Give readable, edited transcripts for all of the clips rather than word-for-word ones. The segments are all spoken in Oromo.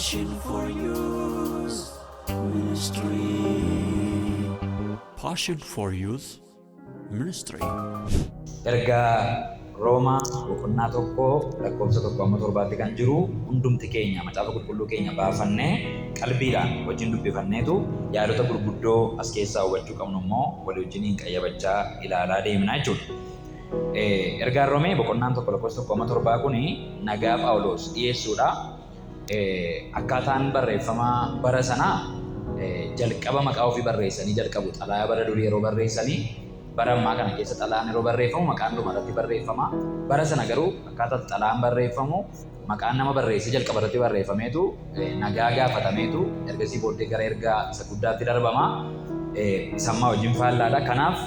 Passion for Youth Ministry. Passion for Youth Ministry. Ergaa Roomaa boqonnaa 1 lakkoofsa 1 amma 7tti kan jiru hundumti keenya macaafa qulqulluu keenya baafannee qalbiidhaan wajjin dubbifanneetu yaadota gurguddoo as keessaa hubachuu qabnu immoo walii wajjiniin qayyabachaa ilaalaa deemna jechuudha. Ergaan Roomee boqonnaan 1 lakkoofsa 1 amma 7 kun nagaa Phaawulos dhiyeessuudha. Akkaataan barreeffama bara sanaa jalqaba maqaa ofii barreessanii jalqabu. Xalayaa bara durii yeroo barreessanii bara ammaa kana keessa xalayaan yeroo barreeffamu maqaan dhuma irratti barreeffama. Bara sana garuu akkaataa xalayaan barreeffamu maqaan nama barreessee jalqaba irratti barreeffameetu nagaa gaafatameetu ergasii booddee gara ergaa isa guddaatti darbama. Isa ammaa wajjin faallaadha. Kanaaf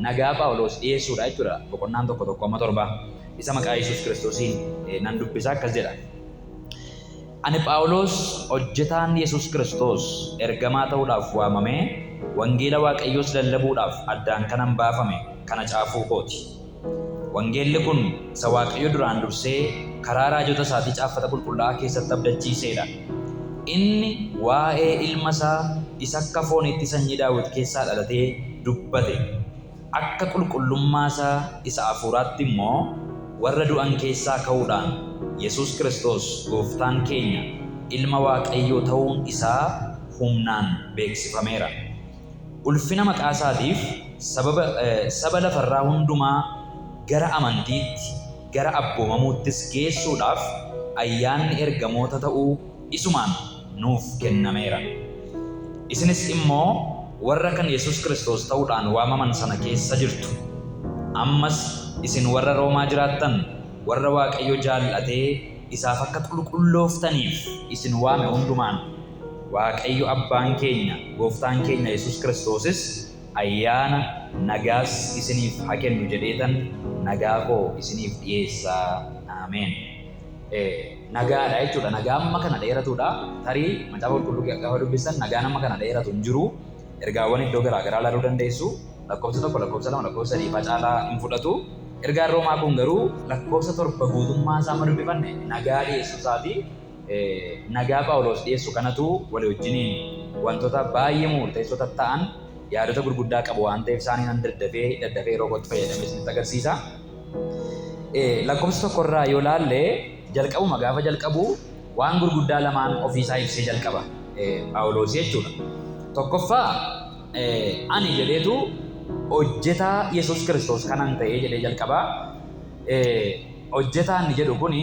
nagaa Phaawulos dhiyeessuudha jechuudha boqonnaan 1 1 amma 7. Isa maqaa Yesuus Kiristoosiin nan dubbisa akkas jedha. Ani Phaawulos hojjetaan Yesuus Kiristoos ergamaa ta'uudhaaf waamamee wangeela Waaqayyoos lallabuudhaaf addaan kanan baafame kana caafuu kooti. Wangeelli kun isa Waaqayyo duraan dursee karaa raajota isaatii caaffata qulqullaa'aa keessatti abdachiisee dha. Inni waa'ee ilma isaa isa akka fooniitti sanyii Daawit keessaa dhalatee dubbate. Akka qulqullummaa isaa isa hafuuraatti immoo warra du'an keessaa ka'uudhaan Yesuus Kiristoos Gooftaan keenya ilma Waaqayyoo ta'uun isaa humnaan beeksifameera. Ulfina maqaa isaatiif sababa saba lafarraa hundumaa gara amantiitti, gara abboomamuuttis geessuudhaaf ayyaanni ergamoota ta'uu isumaan nuuf kennameera. Isinis immoo warra kan Yesuus Kiristoos ta'uudhaan waamaman sana keessa jirtu. Ammas isin warra Roomaa jiraattan, warra Waaqayyo jaallatee isaaf akka qulqullooftaniif isin waame hundumaan, Waaqayyo Abbaan keenya, Gooftaan keenya Yesuus Kiristoosis ayyaana, nagaas isiniif haa kennu jedheetan nagaa koo isiniif dhi'eessa. Ameen. Nagaadha jechuudha. Nagaa amma kana dheeratudha. Tarii macaafa qulqulluu gaafa dubbistan nagaan amma kana dheeratu hin jiru. Ergaawwan iddoo garaa garaa ilaaluu dandeessu. Lakkoofsa 1, lakkoofsa 2, lakkoofsa 3 faa caalaa hin fudhatu. Ergaan Roomaa kun garuu lakkoofsa 7 guutummaa isaa amma dubbifanne nagaa dhiyeessuu isaati. Nagaa Phaawulos dhiyeessu kanatu walii wajjiniin wantoota baay'ee murteessoo tatta'an yaadota gurguddaa qabu waan ta'eef isaanii nan daddafee daddafee yeroo kootti fayyadamee isinitti agarsiisa. Lakkoofsa 1 irraa yoo laalle jalqabuma gaafa jalqabu waan gurguddaa lamaan ofiisaa ibsee jalqaba Phaawulos jechuudha. Tokkoffaa ani jedheetu hojjetaa Yesuus Kiristoos kanan ta'ee jedhee jalqaba. Hojjetaa inni jedhu kuni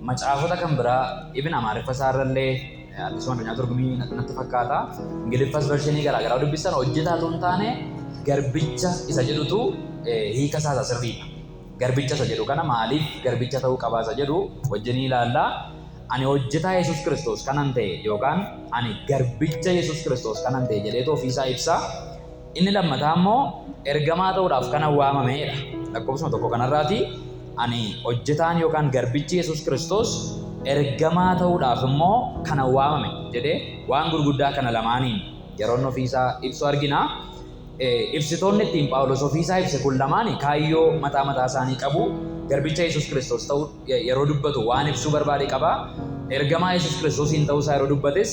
macaafota kan biraa ibin Amaariffa isaa irrallee Addisuu Addunyaa Turgumii natti fakkaata. Ingiliffas vershinii garaa garaa dubbistan hojjetaa otoo hin taane garbicha isa jedhutu hiika isaa isa sirriidha. Garbicha isa jedhu kana maaliif garbicha ta'uu qabaa isa jedhu wajjin ilaalla. Ani hojjetaa Yesuus Kiristoos kanan ta'e yookaan ani garbicha Yesuus Kiristoos kanan ta'e jedheetu ofiisaa ibsa. Inni lammataa immoo ergamaa ta'uudhaaf kanan waamameedha. Lakkoofsuma 1 kanarraati ani hojjetaan yookaan garbichi Yesuus Kiristoos ergamaa ta'uudhaaf immoo kanan waamame jedhee waan gurguddaa kana lamaaniin yeroo inni ofiisaa ibsu argina. Ibsitoonni ittiin Phaawulos ofiisaa ibse kun lamaani kaayyoo mataa mataa isaanii qabu. Garbicha Yesuus Kiristoos ta'uu yeroo dubbatu waan ibsuu barbaade qaba. Ergamaa Yesuus Kiristoosiin ta'uu isaa yeroo dubbates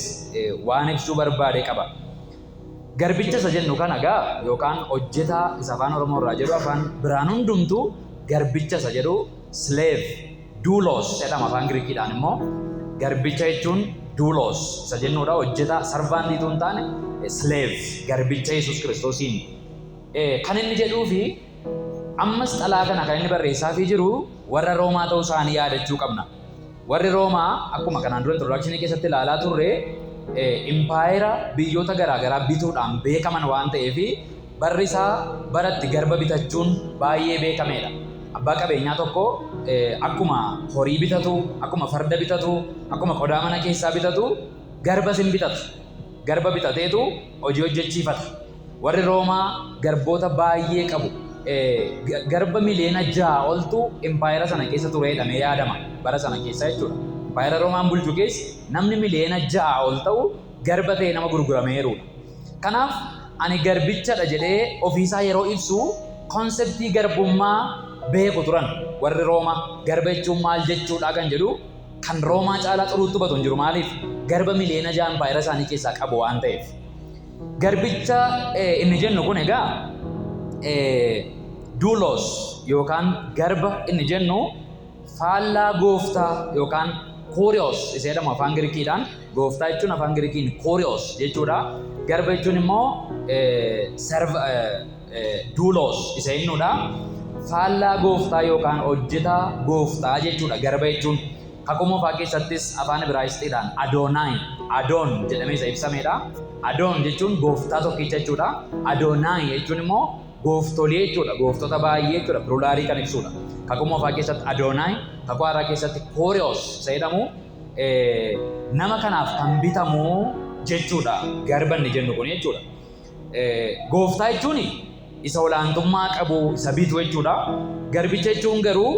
waan ibsuu barbaade qaba. Garbicha isa jennu kana egaa yookaan hojjetaa isa afaan Oromoo irraa jedhu afaan biraan hundumtuu garbicha isa jedhu slave, doulos jedhama afaan Giriikiidhaan immoo garbicha jechuun doulos isa jennuudha hojjetaa sarvaantii utuu hin taane slave garbicha Yesuus Kiristoosiin kan inni jedhuu fi ammas xalaa kana kan inni barreessaafii jiru warra Roomaa ta'uu isaanii yaadachuu qabna. Warri Roomaa akkuma kanaan dura introduction keessatti ilaalaa turre impaayera biyyoota garaa garaa bituudhaan beekaman waan ta'eef barri isaa bara itti garba bitachuun baay'ee beekameedha. Abbaa qabeenyaa tokko akkuma horii bitatu, akkuma farda bitatu, akkuma qodaa mana keessaa bitatu garbas hin bitatu. Garba bitateetu hojii hojjechiifata. Warri Roomaa garboota baay'ee qabu. Garba miliyoona 6 oltu impaayera sana keessa ture jedhamee yaadama. Bara sana keessa jechuudha. Impaayera Roomaan bulchu keessa namni miliyoona 6 ol ta'u garba ta'ee nama gurgurameerudha. Kanaaf ani garbichadha jedhee ofiisaa yeroo ibsu konseptii garbummaa beeku turan warri Roomaa. Garba jechuun maal jechuudha kan jedhu Kan Roomaa caalaa xuruutti hubatu hin jiru. Maaliif? Garba 6 miliyoona impaayera isaanii keessaa qabu waan ta'eef. Garbicha inni jennu kun egaa doulos yookaan garba inni jennu faallaa gooftaa yookaan kurios isa jedhamu afaan Girikiidhaan. Gooftaa jechuun afaan Girikiin kurios jechuudha. Garba jechuun immoo doulos isa jennudha. Faallaa gooftaa yookaan hojjetaa gooftaa jechuudha garba jechuun. Kakuu Moofaa keessattis afaan Ibraayisxiidhaan Adoonaay, Adoon jedhamee isa ibsamedha. Adoon jechuun gooftaa tokkicha jechuudha. Adoonaay jechuun immoo gooftolii jechuudha. Gooftota baay'ee jechuudha. Pluralii kan ibsudha. Kakuu Moofaa keessatti Adoonaay, Kakuu Haaraa keessatti Kooriyoos isa jedhamu nama kanaaf kan bitamu jechuudha. Garba inni jennu kun jechuudha. Gooftaa jechuun isa olaantummaa qabu, isa bitu jechuudha. Garbicha jechuun garuu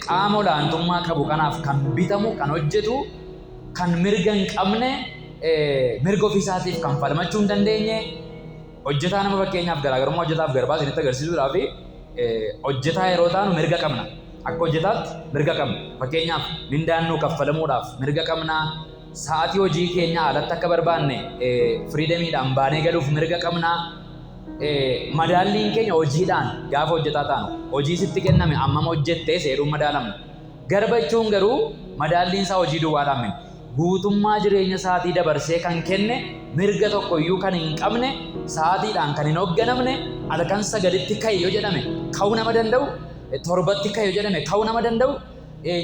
qaama olaantummaa qabu kanaaf kan bitamu, kan hojjetu, kan mirga hin qabne, mirga ofiisaatiif kan falmachuu hin dandeenye, hojjetaa nama. Fakkeenyaaf, garaagarummaa hojjetaaf garbaa isinitti agarsiisuudhaaf, hojjetaa yeroo taanu mirga qabna. Akka hojjetaatti mirga qabna. Fakkeenyaaf, mindaan nuu kaffalamuudhaaf mirga qabna. Sa'aatii hojii keenya alatti akka barbaanne freedomiidhaan baanee galuuf mirga qabna. Madaalliin keenya hojiidhaan gaafa hojjetaa taanu hojii sitti kenname ammam hojjettee seeruun madaalamna. Garba jechuun garuu madaalliin isaa hojii duwwaadhaan miti. Guutummaa jireenya isaatii dabarsee kan kenne, mirga tokko iyyuu kan hin qabne, sa'aatiidhaan kan hin hoogganamne, halkan 9tti ka'i yoo jedhame ka'uu nama danda'u, 7tti ka'i yoo jedhame ka'uu nama danda'u,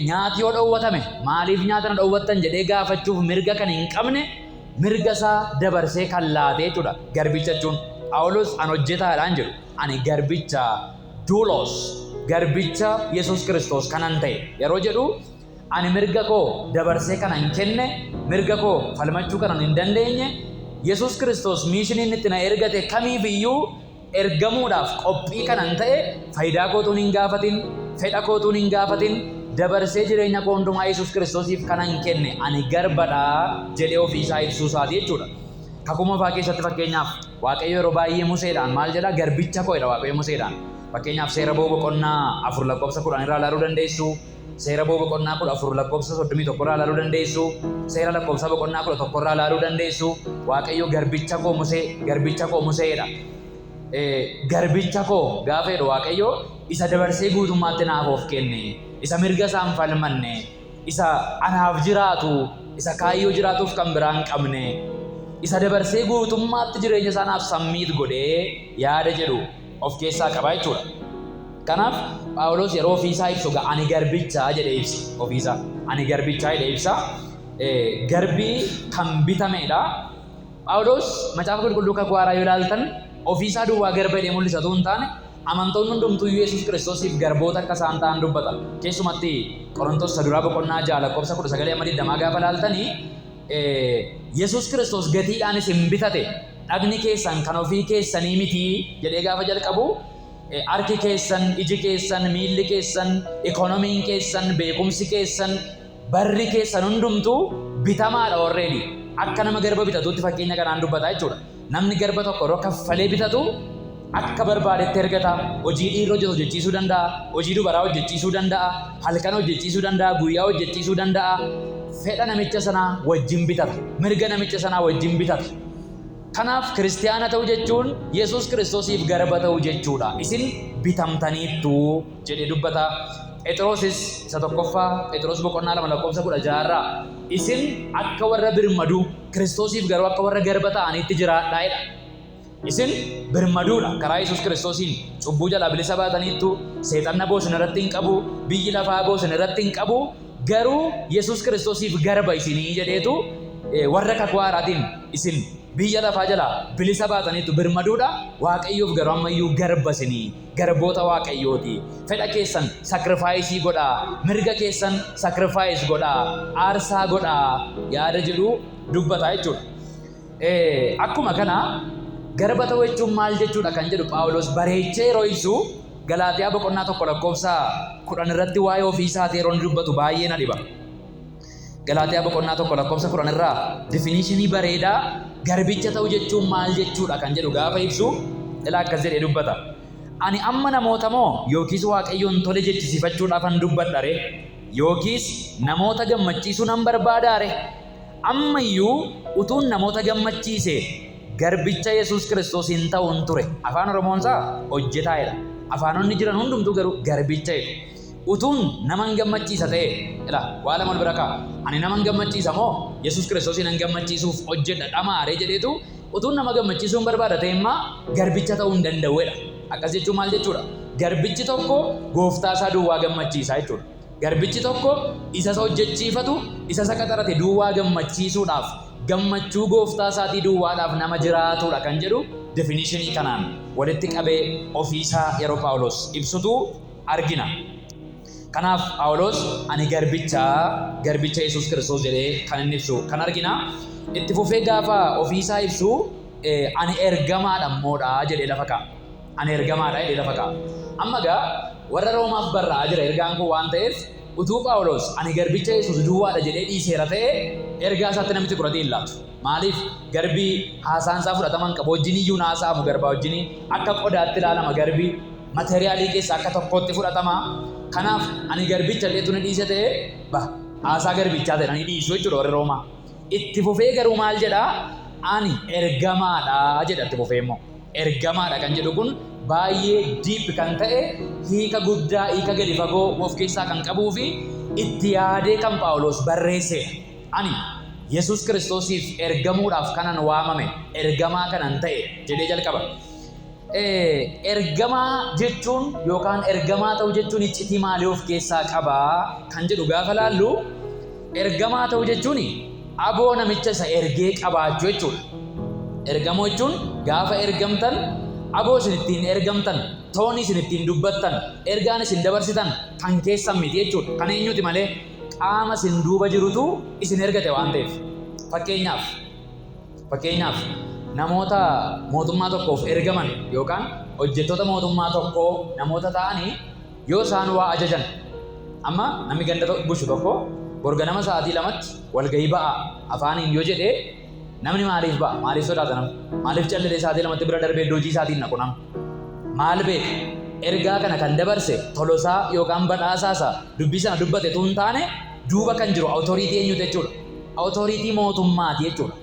nyaati yoo dhoowwatame maaliif nyaata na dhoowwattan jedhee gaafachuuf mirga kan hin qabne, mirga isaa dabarsee kan laate jechuudha garbicha jechuun. Phaawulos an hojjetaadhaan jedhu, ani garbicha, doulos, garbicha Yesuus Kiristoos kanan ta'e yeroo jedhu, ani mirga koo dabarsee kanan kenne, mirga koo falmachuu kanan hin dandeenye, Yesuus Kiristoos missionii inni itti na ergate kamiif iyyuu ergamuudhaaf qophii kanan ta'e, faayidaa kootuun hin gaafatin, fedha kootuun hin gaafatin, dabarsee jireenya koo hundumaa Yesuus Kiristoosiif kanan kenne, ani garbadha jedhee ofiisaa ibsuu isaati jechuudha. Kakuu Moofaa keessatti, fakkeenyaaf, Waaqayyo yeroo baay'ee Museedhaan maal jedha? Garbicha koo jedha Waaqayyo Museedhaan. Fakkeenyaaf, Seera Ba'uu boqonnaa 4 lakkoofsa 10 irraa ilaaluu dandeessu. Seera Ba'uu boqonnaa 14 lakkoofsa 31 irraa ilaaluu dandeessu. Seera Lakkoofsa boqonnaa 11 irraa ilaaluu dandeessu. Waaqayyo garbicha koo Musee, garbicha koo Museedha. Garbicha koo gaafa jedhu, Waaqayyo isa dabarsee guutummaatti naaf of kenne, isa mirga isaa hin falmanne, isa anaaf jiraatu, isa kaayyoo jiraatuuf kan biraa hin qabne, isa dabarsee guutummaatti jireenya isaa naaf submit godhee yaada jedhu of keessaa qaba jechuudha. Kanaaf Phaawulos yeroo ofiisaa ibsu ani garbichaa jedhee ibsa ofiisaa. Ani garbichaa jedhee ibsa. Garbii kan bitamedha. Phaawulos Macaafa Qulqulluu Kakuu Haaraa yoo ilaaltan, ofiisaa duwwaa garba jedhee mul'isatu hin taane, amantoonni hundumtuu Yesuus Kiristoosiif garboota akka isaan ta'an dubbata. Keessumatti Qorontos isa duraa boqonnaa 6 lakkoofsa 19 amma 20 gaafa ilaaltanii, Yesuus Kiristoos gatiidhaan isin bitate, dhagni keessan kan ofii keessanii miti jedhee gaafa jalqabu, harki keessan, iji keessan, miilli keessan, ikoonomiin keessan, beekumsi keessan, barri keessan hundumtuu bitamaadha already. Akka nama garba bitatuutti fakkeenya kanaan dubbata jechuudha. Namni garba tokko yeroo kaffalee bitatu akka barbaadetti ergata. Hojii dhiirri hojjetu hojjechiisuu danda'a. Hojii dubaraa hojjechiisuu danda'a. Halkan hojjechiisuu danda'a. Guyyaa hojjechiisuu danda'a. Fedha namicha sanaa wajjin bitata. Mirga namicha sanaa wajjin bitata. Kanaaf kiristiyaana ta'uu jechuun Yesuus Kiristoosiif garba ta'uu jechuudha. Isin bitamtaniittu jedhee dubbata. Phexrosis isa tokkoffaa Phexros boqonnaa 2 lakkoofsa 16 irraa, isin akka warra birmaduu, Kiristoosiif garuu akka warra garba ta'aniitti jiraadhaa jedha. Isin birmaduudha. Karaa Yesuus Kiristoosiin cubbuu jalaa bilisa baataniittu, seexanna boosin irratti hin qabu, biyyi lafaa boosin irratti hin qabu, garuu Yesuus Kiristoosiif garba isinii jedheetu, warra kakuu haaraatiin isin biyya lafaa jalaa bilisa baataniittu, birmaduudha, Waaqayyoof garuu ammayyuu garba isinii, garboota Waaqayyooti. Fedha keessan sacrifice godhaa, mirga keessan sacrifice godhaa, aarsaa godhaa yaada jedhu dubbata jechuudha. Akkuma kana garba ta'uu jechuun maal jechuudha kan jedhu Phaawulos bareechee yeroo ibsu, Galaatiyaa boqonnaa 1 lakkoofsa 10 irratti waa'ee ofii isaatii yeroo inni dubbatu baay'ee na dhiba. Galaatiyaa boqonnaa 1 lakkoofsa 10 irraa definitionii bareedaa garbicha ta'uu jechuun maal jechuudha kan jedhu gaafa ibsu, ilaa akkas jedhee dubbata. Ani amma namoota moo yookiis Waaqayyoon tole jechisiifachuudhaafan dubbadha ree? Yookiis namoota gammachiisuu nan barbaadaare? Ammayyuu utuun namoota gammachiise garbicha Yesuus Kiristoos hin ta'uun ture. Afaan Oromoon isaa hojjetaa jedha. Afaanonni jiran hundumtuu garuu garbicha jedhu. Utuun naman gammachiisa ta'e, ila waa lama wal bira kaa'a. Ani naman gammachiisa moo Yesuus Kiristoosiin nan gammachiisuuf hojjedha dhamaaree jedheetu utuun nama gammachiisuun barbaada ta'e immaa garbicha ta'uu hin danda'u jedha. Akkas jechuun maal jechuudha? Garbichi tokko gooftaa isaa duwwaa gammachiisa jechuudha. Garbichi tokko isa isa hojjechiifatu, isa isa qaxarate duwwaa gammachiisuudhaaf, gammachuu gooftaa isaatii duwwaadhaaf nama jiraatudha kan jedhu definitionii kanaan walitti qabee ofiisaa yeroo Phaawulos ibsutu argina. Kanaaf Phaawulos ani garbicha, garbicha Yesuus Kiristoos jedhee kan inni ibsu kan argina. Itti fufee gaafa ofiisaa ibsu ani ergamaadha immoodha jedhee lafa kaa'a. Ani ergamaadha jedhee lafa kaa'a. Amma egaa warra Roomaaf barraa'aa jira ergaan kun waan ta'eef utuu Phaawulos ani garbicha Yesuus duwwaadha jedhee dhiiseera ta'e ergaa isaatti namni xikuratii hin laatu. Maaliif garbii haasaan isaa fudhatama hin qabu wajjin iyyuu hin haasa'amu garbaa wajjin akka qodaatti ilaalama garbii materiaalii keessaa akka tokkootti fudhatama. Kanaaf ani garbicha illee tuni dhiise ta'e ba haasaa garbichaa ta'e ani dhiisu jechuudha warri Roomaa. Itti fufee garuu maal jedhaa? Ani ergamaadha jedha itti fufee immoo. Ergamaadha kan jedhu kun baay'ee deep kan ta'e hiika guddaa hiika gadi fagoo of keessaa kan qabuu fi itti yaadee kan Phaawulos barreessedha. Ani Yesuus Kiristoosiif ergamuudhaaf kanan waamame ergamaa kanan ta'e jedhee jalqaba. Ergamaa jechuun yookaan ergamaa ta'uu jechuun iccitii maalii of keessaa qabaa kan jedhu gaafa laallu ergamaa ta'uu jechuun aboo namicha isa ergee qabaachuu jechuudha. Ergamuu jechuun gaafa ergamtan aboo isin ittiin ergamtan, toonii isin ittiin dubbattan, ergaan isin dabarsitan kan keessan miti jechuudha. Kan eenyuti malee qaama isin duuba jirutu isin ergate waan ta'eef. Fakkeenyaaf namoota mootummaa tokkoof ergaman yookaan hojjettoota mootummaa tokkoo namoota ta'anii yoo isaan waa ajajan amma namni ganda bulchu tokko borganama sa'aatii 2tti walgahii ba'aa afaaniin yoo jedhee namni maaliif ba'a? Maaliif sodaata namni? Maaliif callilee sa'aatii 2tti bira darbee iddoo hojii isaatiin naqu namni? Maal beeka? Ergaa kana kan dabarse Tolosaa yookaan Badhaasaa isa dubbii sana dubbate utuu hin taane duuba kan jiru authority eenyuti jechuudha? Authority mootummaati jechuudha.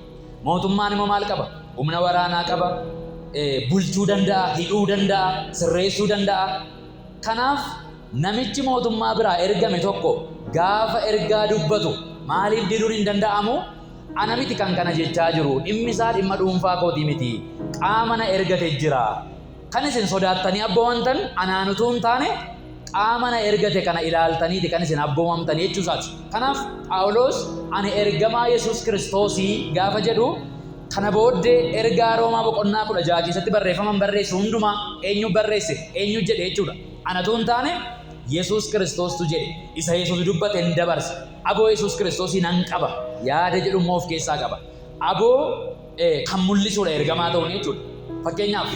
Mootummaan immoo maal qaba? Humna waraanaa qaba, bulchuu danda'a, hidhuu danda'a, sirreessuu danda'a. Kanaaf namichi mootummaa biraa ergame tokko gaafa ergaa dubbatu maaliif diduun hin danda'amu? Ana miti kan kana jechaa jiru, dhimmi isaa dhimma dhuunfaa kootii miti. Qaama na ergate jira. Kan isin sodaattanii abboomamtan anaan utuu hin taane qaama na ergate kana ilaaltaniiti kan isin abboomamtan jechuu isaati. Kanaaf Phaawulos ani ergamaa Yesuus Kiristoosii gaafa jedhu kana booddee ergaa Roomaa boqonnaa 16 keessatti barreeffaman barreessu hundumaa eenyu barreesse eenyu jedhe jechuudha. Ana utuu hin taane Yesuus Kiristoostu jedhe. Isa Yesuus dubbate hin dabarsa. Aboo Yesuus Kiristoosii nan qaba yaada jedhu immoo of keessaa qaba. Aboo kan mul'isuudha ergamaa ta'uun jechuudha. Fakkeenyaaf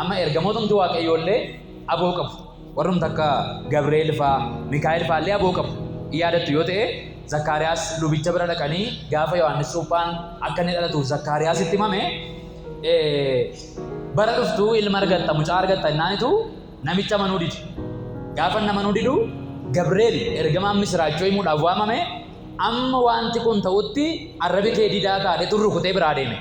amma ergamootumti Waaqayyoo illee aboo qabu. Warrumti akka Gabri'eel fa'aa, Mikaa'el fa'aa illee aboo qabu. In yaadattu yoo ta'e Zakkaariyaas lubicha bira dhaqanii gaafa Yohaannis Cuuphaan akka inni dhalatuuf Zakkaariyaasitti himame bara dhuftu ilma argatta, mucaa argatta jennaanitu namicha amanuu dide. Gaafa inni amanuu didu Gabri'eel ergamaan misiraachoo himuudhaaf waamame amma wanti kun ta'utti arrabi kee didaa taate tun rukutee biraa deeme.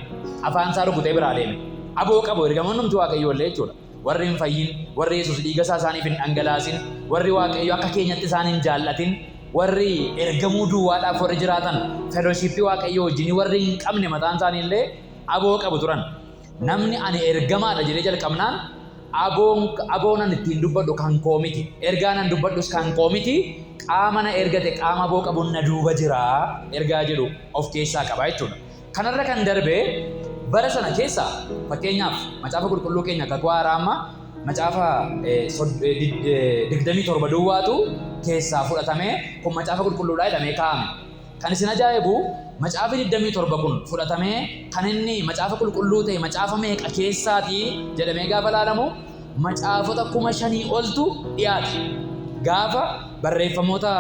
Afaan isaa rukutee biraa deeme. Aboo qabu ergamoonni Waaqayyoo illee jechuudha. Warri hin fayyin, warri Yesuus dhiiga isaa isaaniif hin dhangalaasin, warri Waaqayyo akka keenyatti isaan hin jaallatin, warri ergamuu duwwaadhaaf warri jiraatan, fellowshipii Waaqayyoo wajjin warri hin qabne mataan isaanii illee aboo qabu turan. Namni ani ergamaadha jedhee jalqabnaan aboon ani ittiin dubbadhu kan koo miti. Ergaan ani dubbadhus kan koo miti. Qaama na ergate qaama aboo qabuun na duuba jira ergaa jedhu of keessaa qaba jechuudha. Kanarra kan darbe bara sana keessa fakkeenyaaf macaafa qulqulluu keenya kakuu haaraa amma macaafa 27 duwwaatu keessaa fudhatamee kun macaafa qulqulluudha jedhamee kaa'ame. Kan isin ajaa'ibu macaafi 27 kun fudhatamee kan inni macaafa qulqulluu ta'e macaafa meeqa keessaatii jedhamee gaafa ilaalamu macaafota 5,000 oltu dhiyaate. Gaafa Barreeffamoota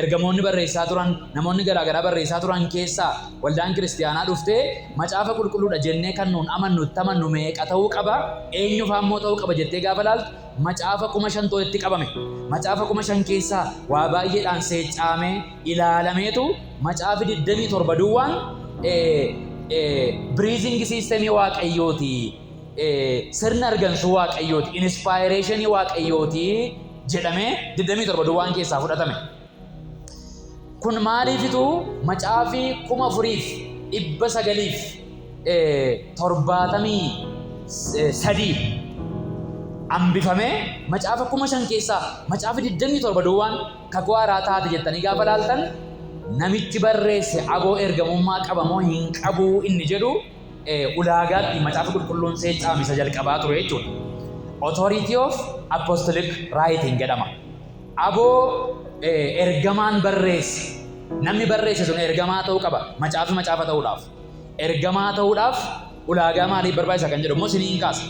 ergamoonni barreessaa turan, namoonni garaagaraa barreessaa turan keessaa waldaan kiristiyaanaa dhuftee macaafa qulqulluudha jennee kan nuun amannu itti amannu meeqa ta'uu qaba, eenyufaa immoo ta'uu qaba jettee gaafa laaltu macaafa 5,000 walitti qabame. Macaafa 5,000 keessaa waa baay'eedhaan seeccaamee ilaalameetu macaafi 27 duwwaan breathing systemii Waaqayyooti, sirna argansuu Waaqayyooti, inspirationii Waaqayyooti jedhamee 27 duwwaan keessaa fudhatame. Kun maaliifitu macaafi 4,973 hambifamee macaafa 5,000 keessaa macaafi 27 duwwaan kakuu haaraa taate jettanii gaafa laaltan, namichi barreesse aboo ergamummaa qaba moo hin qabuu inni jedhu ulaagaatti macaafa qulqulluun seecaame isa jalqabaa ture jechuudha. Authority of Apostolic Writing jedhama. Aboo ergamaan barreesse, namni barreesse sun ergamaa ta'uu qaba macaafi macaafa ta'uudhaaf. Ergamaa ta'uudhaaf ulaagaa maaliif barbaachisa kan jedhu immoo isiniin kaasa.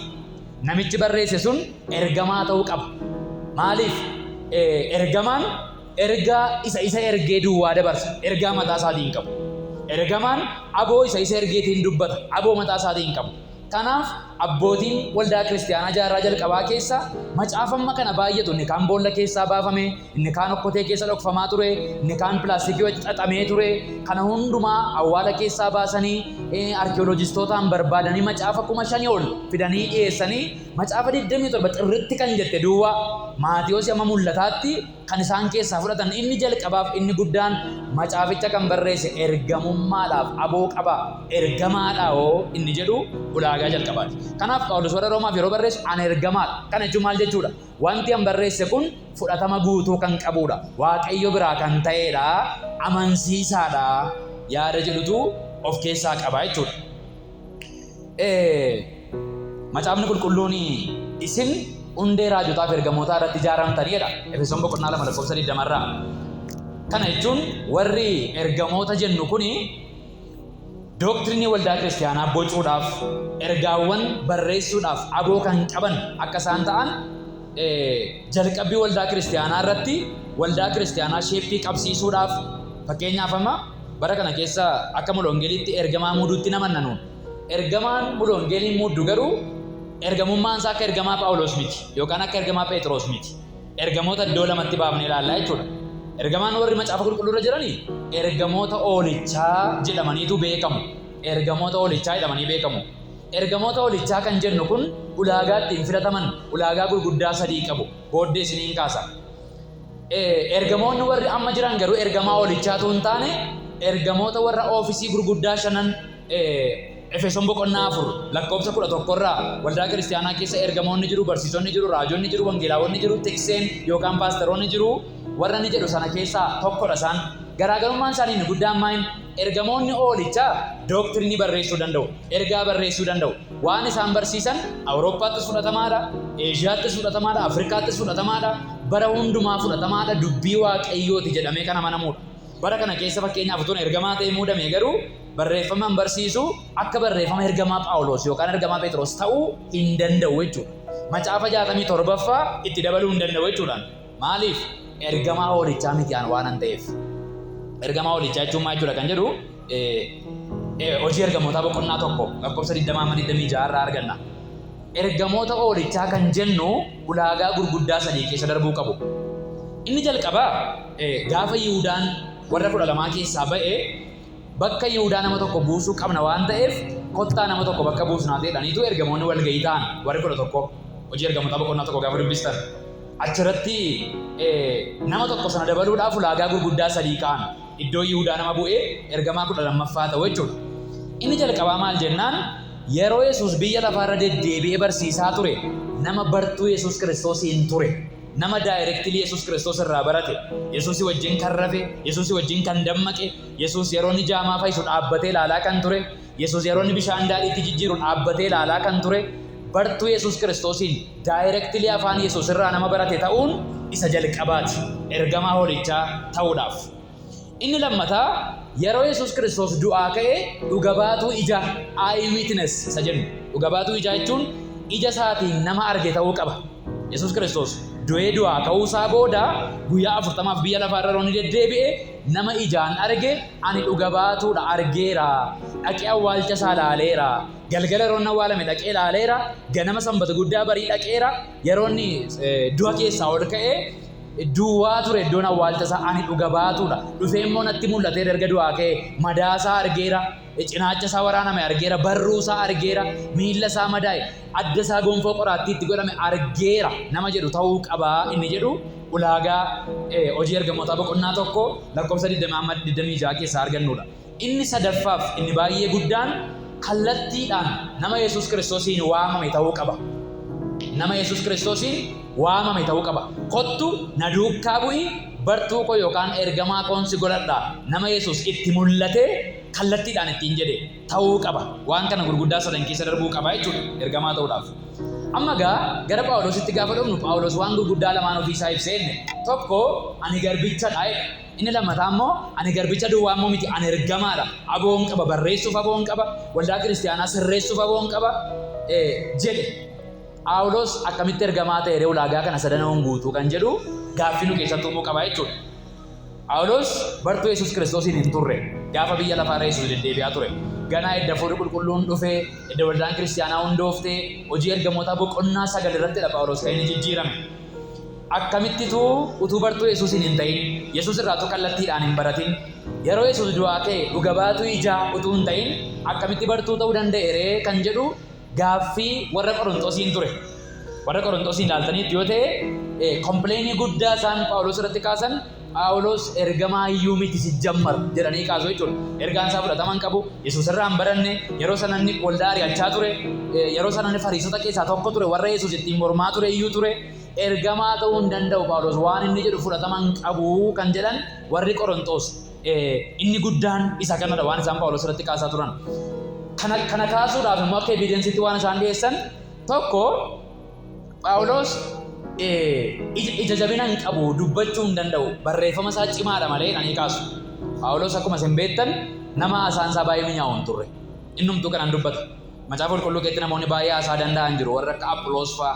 Namichi barreesse sun ergamaa ta'uu qaba. Maaliif? Ergamaan ergaa isa isa ergee duwwaa dabarsa. Ergaa mataa isaatii hin qabu. Ergamaan aboo isa isa ergeetiin dubbata. Aboo mataa isaatii hin qabu. Kanaaf abbootiin waldaa kiristiyaanaa jaarraa jalqabaa keessa macaafa amma kana baay'atu, inni kaan boolla keessaa baafame, inni kaan okkotee keessa dhokfamaa ture, inni kaan pilaastikii wajji xaxamee ture, kana hundumaa awwaala keessaa baasanii arkiyooloojistootaan barbaadanii macaafa 5,000 ol fidanii dhiyeessanii macaafa 27 xirritti kan jette duwwaa Maatiyoosi amma Mul'ataatti kan isaan keessaa fudhatan, inni jalqabaaf inni guddaan macaaficha kan barreesse ergamummaadhaaf aboo qaba, ergamaadha hoo inni jedhu ulaagaa jalqabaati. Kanaaf Phaawulos warra Roomaaf yeroo barreessu "Ani ergamaadha." Kana jechuun maal jechuudha? Wanti an barreesse kun fudhatama guutuu kan qabudha. Waaqayyo biraa kan ta'edha. Amansiisaadha yaada jedhutu of keessaa qaba jechuudha. Macaafni qulqulluun "Isin hundee raajotaaf ergamootaa irratti ijaaramtanii" jedha. Efesoon boqonnaa 2 lakkoofsa 20 irraa. Kana jechuun warri ergamoota jennu kuni dooktirinii waldaa kiristiyaanaa bocuudhaaf, ergaawwan barreessuudhaaf aboo kan qaban akka isaan ta'an, jalqabbii waldaa kiristiyaanaa irratti waldaa kiristiyaanaa shape qabsiisuudhaaf, fakkeenyaaf amma bara kana keessa akka Mulongeeliitti ergamaa muuduutti namanna nuun. Ergamaan Mulongeeliin muuddu garuu ergamummaan isaa akka ergamaa Phaawulos miti yookaan akka ergamaa Phexros miti. Ergamoota iddoo lamatti baafnee ilaallaa jechuudha. Ergamaan warri macaafa qulqulluu irra jiranii ergamoota oolichaa jedhamaniitu beekamu. Ergamoota oolichaa jedhamanii beekamu. Ergamoota oolichaa kan jennu kun ulaagaa ittiin filataman ulaagaa gurguddaa sadii qabu. Booddee isiniin kaasa. Ergamoonni warri amma jiran garuu ergamaa oolichaatu hin taane, ergamoota warra oofisii gurguddaa shanan Efesoon boqonnaa 4 lakkoofsa 11 irraa waldaa kiristiyaanaa keessa ergamoonni jiru, barsiisonni jiru, raajonni jiru, wangeelaawonni jiru, tikseen yookaan paasteroonni jiru, warra ni jedhu sana keessaa tokkodha isaan. Garaagarummaan isaanii inni guddaan maal? Ergamoonni oolichaa dooktirinii barreessuu danda'u, ergaa barreessuu danda'u. Waan isaan barsiisan Awurooppaattis fudhatamaadha, Eeshiyaattis fudhatamaadha, Afrikaattis fudhatamaadha, bara hundumaa fudhatamaadha, dubbii Waaqayyooti jedhamee kan amanamuudha. Bara kana keessa fakkeenyaaf utuun ergamaa ta'ee muudame garuu barreeffama an barsiisu akka barreeffama ergamaa Phaawulos yookaan ergamaa Phexros ta'uu hin danda'u jechuudha. Macaafa 67ffaa itti dabaluu hin danda'u jechuudhaan. Maaliif? Ergamaa hoolichaa miti an waan an ta'eef. Ergamaa hoolichaa jechuun maal jechuudha kan jedhu Hojii Ergamootaa boqonnaa 1 lakkoofsa 20 amma 26 irraa arganna. Ergamoota hoolichaa kan jennu ulaagaa gurguddaa sadii keessa darbuu qabu. Inni jalqabaa, gaafa Yihudaan warra 12 keessaa ba'e, bakka Yihudaa nama tokko buusuu qabna waan ta'eef kottaa nama tokko bakka buusnaa jedhaniitu ergamoonni walga'ii ta'an warri 11, Hojii Ergamootaa boqonnaa 1 gaafa dubbistan. Achirratti nama tokko sana dabaluudhaaf ulaagaa gurguddaa sadii ka'an, iddoo Yihudaa nama bu'ee ergamaa 12ffaa ta'u jechuudha. Inni jalqabaa maal jennaan, yeroo Yesuus biyya lafaarra deddeebi'ee barsiisaa ture nama bartuu Yesuus Kiristoosiin ture. Nama directly Yesuus Kiristoos irraa barate, Yesuusii wajjin kan rafe, Yesuusii wajjin kan dammaqe, Yesuus yeroo inni jaamaa fayyisu dhaabbatee ilaalaa kan ture, Yesuus yeroo inni bishaan daadhiitti jijjiiru dhaabbatee ilaalaa kan ture, bartuu Yesuus Kiristoosiin directly afaan Yesuus irraa nama barate ta'uun isa jalqabaati ergamaa hoolichaa ta'uudhaaf. Inni lammataa, yeroo Yesuus Kiristoos du'aa ka'e dhuga baatuu ijaa, eye witness isa jennu. Dhuga baatuu ijaa jechuun ija isaatiin nama arge ta'uu qaba. Yesuus Kiristoos Du'ee du'aa ka'uusaa booda guyyaa 40f biyya lafaa irra yeroo inni deddeebi'e nama ijaan arge, ani dhuga baatuudha, argeera. Dhaqee awwaalcha isaa ilaaleera. Galgala yeroo inni awwaalame dhaqee ilaaleera. Ganama sanbata guddaa barii dhaqeera. Yeroo inni du'a keessaa ol ka'e duwwaa ture iddoon awwaalcha isaa, ani dhuga baatuudha. Dhufee immoo natti mul'ateera erga du'aa ka'ee. Madaa isaa argeera. Cinaacha isaa waraaname argeera. Barruu isaa argeera. Miilla isaa madaa'e. Adda isaa gonfoo qoraattii itti godhame argeera nama jedhu ta'uu qaba inni jedhu ulaagaa Hojii Ergamootaa boqonnaa 1 lakkoofsa 20 amma 26 keessaa argannudha. Inni sadaffaaf inni baay'ee guddaan kallattiidhaan nama Yesuus Kiristoosiin waamame ta'uu qaba. Nama Yesuus Kiristoosiin waamame ta'uu qaba. Kottu na duukkaa bu'i, bartuu koo yookaan ergamaa koon si godhadha nama Yesuus itti mul'atee kallattiidhaan ittiin jedhe ta'uu qaba. Waan kana gurguddaa sadan keessa darbuu qaba jechuudha ergamaa ta'uudhaaf. Amma egaa gara Phaawulositti gaafa dhufnu, Phaawulos waan gurguddaa lamaan ofii isaa ibsee jenne. Tokko, ani garbichadha jedhe. Inni lammataa immoo, ani garbicha duwwaa immoo miti, ani ergamaadha. Aboon qaba, barreessuuf aboon qaba, waldaa kiristiyaanaa sirreessuuf aboon qaba jedhe. Phaawulos akkamitti ergamaa ta'e ree, ulaagaa kana sadanoon guutuu kan jedhu gaaffii nu keessatti uumuu qaba jechuudha. Phaawulos bartuu Yesuus Kiristoosiin hin turre. Gaafa biyya lafaa irra Yesuus deddeebi'aa ture. Ganaa edda Hafuurri Qulqulluun dhufee, edda waldaan kiristiyaanaa hundooftee, Hojii Ergamootaa boqonnaa 9 irrattidha Phaawulos kan inni jijjiirame. Akkamittitu utuu bartuu Yesuusiin hin ta'in, Yesuus irraa utuu kallattiidhaan hin baratin, yeroo Yesuus du'aa ka'e dhuga baatuu ijaa utuu hin ta'in akkamitti bartuu ta'uu danda'e ree kan jedhu gaaffii warra Qoronxosiin ture. Warra Qoronxosiin ilaaltaniittu yoo ta'e, kompleenii guddaa isaan Phaawulos irratti kaasan, Phaawulos ergamaa iyyuu miti sijjammar jedhanii kaasu jechuudha. Ergaan isaa fudhatama hin qabu. Yesuus irraa hin baranne. Yeroo sana inni waldaa ari'achaa ture. Yeroo sana inni Fariisota keessaa tokko ture. Warra Yesuus ittiin mormaa ture iyyuu ture. Ergamaa ta'uu hin danda'u Phaawulos, waan inni jedhu fudhatama hin qabu kan jedhan warri Qoronxoos inni guddaan isa kanadha waan isaan Phaawulos irratti kaasaa turan. Kana kaasuudhaaf immoo akka evidensiitti waan isaan dhiyeessan tokko, Phaawulos ija jabina hin qabu, dubbachuu hin danda'u, barreeffama isaa cimaadha malee jedhanii kaasu. Phaawulos akkuma isin beektan nama haasaan isaa baay'ee minyaa'u hin turre. Innumtuu kanan dubbata. Macaafa Qulqulluu keessatti namoonni baay'ee haasaa danda'an jiru. Warra akka Aphiloos fa'aa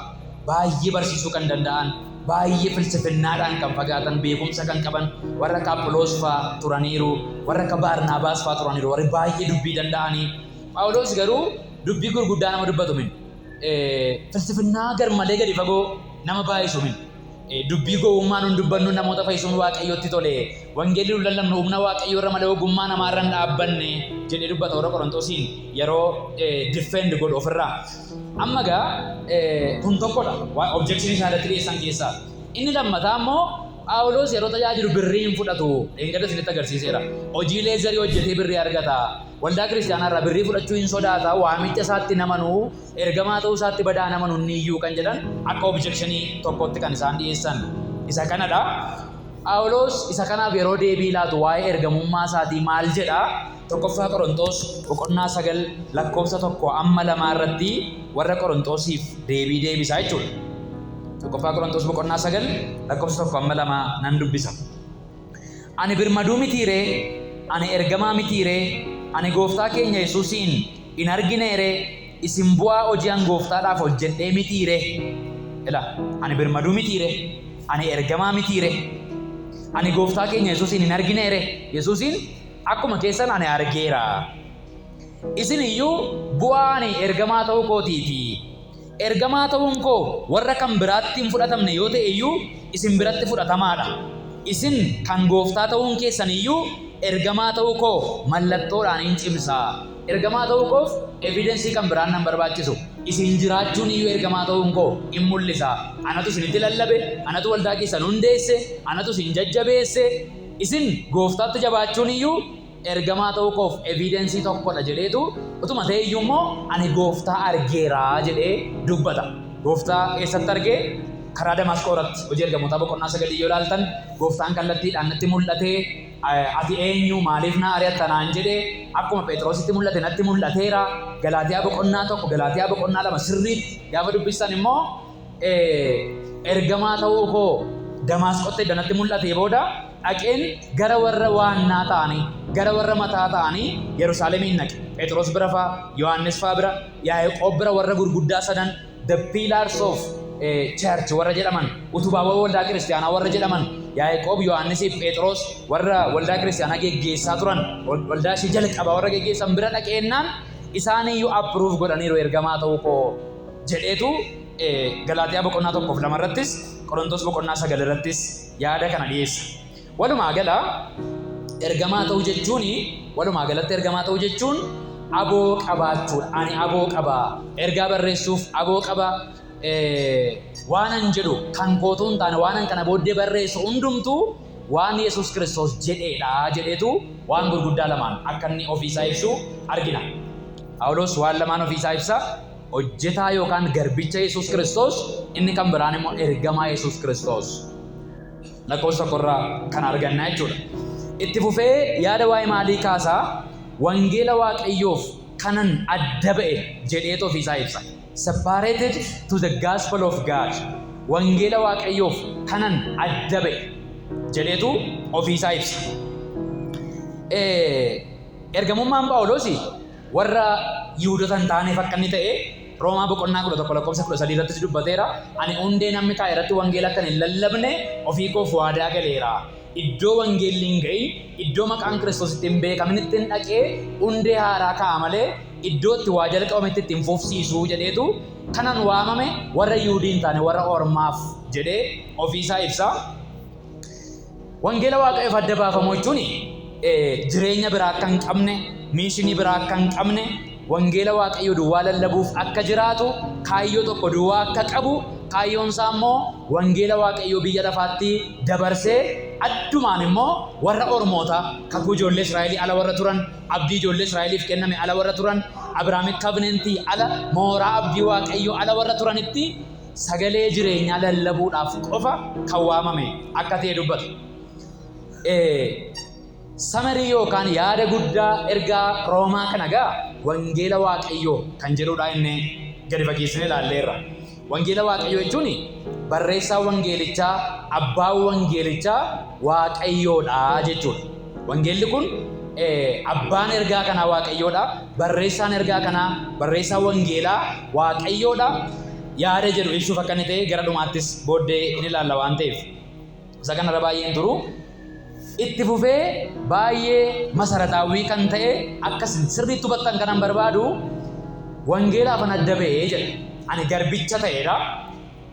baay'ee barsiisuu kan danda'an, baay'ee filsifinnaadhaan kan fagaatan, beekumsa kan qaban warra akka Aphiloos fa'aa turaniiru, warra akka Baarnaabaas fa'aa turaniiru, warri baay'ee dubbii danda'anii. Phaawulos garuu dubbii gurguddaa nama dubbatu min. Filsifinnaa garmalee gadi fagoo nama baay'isu min. Dubbii gowwummaa nun dubbannu namoota fayyisuun Waaqayyotti tole. Wangeelli nun lallabnu humna Waaqayyoo irra malee ogummaa namaa irra hin dhaabbanne jedhee dubbata warra Qorontosiin yeroo defend godhu ofirraa. Amma egaa kun tokkodha objection isaan irratti dhiyeessan keessaa. Inni lammataa immoo Phaawulos yeroo tajaajilu birrii hin fudhatu. Dheengadda isinitti agarsiiseera. Hojii leezarii hojjetee birrii argata. Waldaa kiristiyaanaa irraa birrii fudhachuu hin sodaata. Waamicha isaatti hin amanu. Ergamaa ta'uu isaatti badaa hin amanu inni iyyuu kan jedhan akka objectionii tokkotti kan isaan dhiyeessan isa kanadha. Phaawulos isa kanaaf yeroo deebii laatu waa'ee ergamummaa isaatii maal jedha? Tokkoffaa Qorontos boqonnaa 9 lakkoofsa 1 amma 2 irratti warra Qorontosiif deebii deebisa jechuudha. Tokkoffaa Qorontos boqonnaa 9 lakkoofsa 1 amma 2 nan dubbisa. Ani birmaduu mitii ree? Ani ergamaa mitii ree? Ani Gooftaa keenya Yesuusiin in arginee ree? Isin bu'aa hojii an Gooftaadhaaf hojjedhee mitii ree? Ila, ani birmaduu mitii ree? Ani ergamaa mitii ree? Ani Gooftaa keenya Yesuusiin hin arginee ree? Yesuusiin akkuma keessan ani argeera. Isin iyyuu bu'aa ani ergamaa ta'uu kootiiti. Ergamaa ta'uun koo warra kan biraatti hin fudhatamne yoo ta'e iyyuu, isin biratti fudhatamaa dha. Isin kan Gooftaa ta'uun keessan iyyuu ergamaa ta'uu koo mallattoodhaan in cimsa. Ergamaa ta'uu koof evidence kan biraan nan barbaachisu. Isin jiraachuun iyyuu ergamaa ta'uun koo in mul'isa. Anatu isinitti lallabe, anatu waldaa keessan hundeesse, anatu isin jajjabeesse. Isin Gooftaatti jabaachuun iyyuu ergamaa ta'uu koof evidence tokkodha jedheetu, utuma ta'e iyyuu immoo ani Gooftaa argeera jedhee dubbata. Gooftaa eessatti argee? Karaa Damaasqoo irratti, Hojii Ergamootaa boqonnaa 9 yoo ilaaltan, Gooftaan kallattiidhaan natti mul'atee, ati eenyu, maaliif na ari'atta naan jedhe, akkuma Phexrositti mul'ate natti mul'ateera. Galaatiyaa boqonnaa 1, Galaatiyaa boqonnaa 2 sirriitti gaafa dubbistan immoo, ergamaa ta'uu koo Damaasqotti edda natti mul'atee booda dhaqeen gara warra waannaa ta'anii, gara warra mataa ta'anii Yerusaalemiin dhaqe. Phexros bira faa, Yohaannis faa bira, Yaaqoob bira, warra gurguddaa sadan, the pillars of church warra jedhaman, utubaawwan waldaa kiristaanaa warra jedhaman, Yaaqoob, Yohaannisii fi Phexros warra waldaa kiristaanaa geggeessaa turan, waldaa ishee jalqabaa warra geggeessan bira dhaqeennaan isaaniyyuu approve godhaniiru ergamaa ta'uu koo jedheetu Galaatiyaa boqonnaa 1 fi 2 irrattis, Qorontos boqonnaa 9 irrattis yaada kana dhiyeessa. Walumaa gala ergamaa ta'uu jechuun, walumaa galatti ergamaa ta'uu jechuun aboo qabaachuudha. Ani aboo qaba. Ergaa barreessuuf aboo qaba. Waanan jedhu kan kootuu hin taane, waanan kana booddee barreessu hundumtuu waan Yesuus Kiristoos jedheedha jedheetu waan gurguddaa lamaan akka inni ofiisaa ibsu argina. Phaawulos waan lamaan ofiisaa ibsa. Hojjetaa yookaan garbicha Yesuus Kiristoos, inni kan biraan immoo ergamaa Yesuus Kiristoos. Lakkoofsa tokkorraa kan argannaa jechuudha. Itti fufee yaada waa'ee maalii kaasaa? Wangeela Waaqayyoof kanan adda ba'e jedheetu ofiisaa ibsa. Separated to the gospel of God. Wangeela Waaqayyoof kanan adda ba'e jedheetu ofiisaa ibsa. Ergamummaan Phaawulos warra Yihuudota hin taaneef akka inni ta'e Roomaa boqonnaa 11 lakkoofsa 13 irrattis dubbateera. Ani hundee namni kaa'e irratti wangeela akka hin lallabne ofii koof waadaa galeera. Iddoo wangeelli hin ga'in, iddoo maqaan Kiristoos itti hin beekaminitti hin dhaqee hundee haaraa kaa'a malee iddoo itti waa jalqabametti itti hin fufsiisu jedheetu kanan waamame warra Yihuudii hin taane, warra Ormaaf jedhee ofiisaa ibsa. Wangeela Waaqayyoof adda baafamuu jechuun jireenya biraa akka hin qabne, mission biraa akka hin qabne, wangeela Waaqayyoo duwwaa lallabuuf akka jiraatu, kaayyoo tokko duwwaa akka qabu, kaayyoon isaa immoo wangeela Waaqayyoo biyya lafaatti dabarsee addumaan immoo warra Ormoota, kakuu ijoollee Israa'elii ala warra turan, abdii ijoollee Israa'eliif kenname ala warra turan, Abrahaamic covenantii ala, mooraa abdii Waaqayyoo ala warra turanitti sagalee jireenyaa lallabuudhaaf qofa kan waamame akka ta'e dubbata. Summary yookaan yaada guddaa ergaa Roomaa kana gaa wangeela Waaqayyoo kan jedhudha, inni gadi fageessinee ilaalleerra. Wangeela Waaqayyoo jechuun barreessaa wangeelichaa, abbaan wangeelichaa Waaqayyoodha jechuudha. Wangeelli kun abbaan ergaa kanaa Waaqayyoodha. Barreessaan ergaa kanaa, barreessaa wangeelaa Waaqayyoodha. Yaada jedhu ibsuuf akka inni ta'e gara dhumaattis booddee ni ilaalla waan ta'eef. Isa kanarra baay'een turu. Itti fufee baay'ee masarataawwii kan ta'e, akkas sirriitti hubattan kanan barbaadu, wangeelaaf an adda ba'ee jedha. Ani garbicha ta'eedha.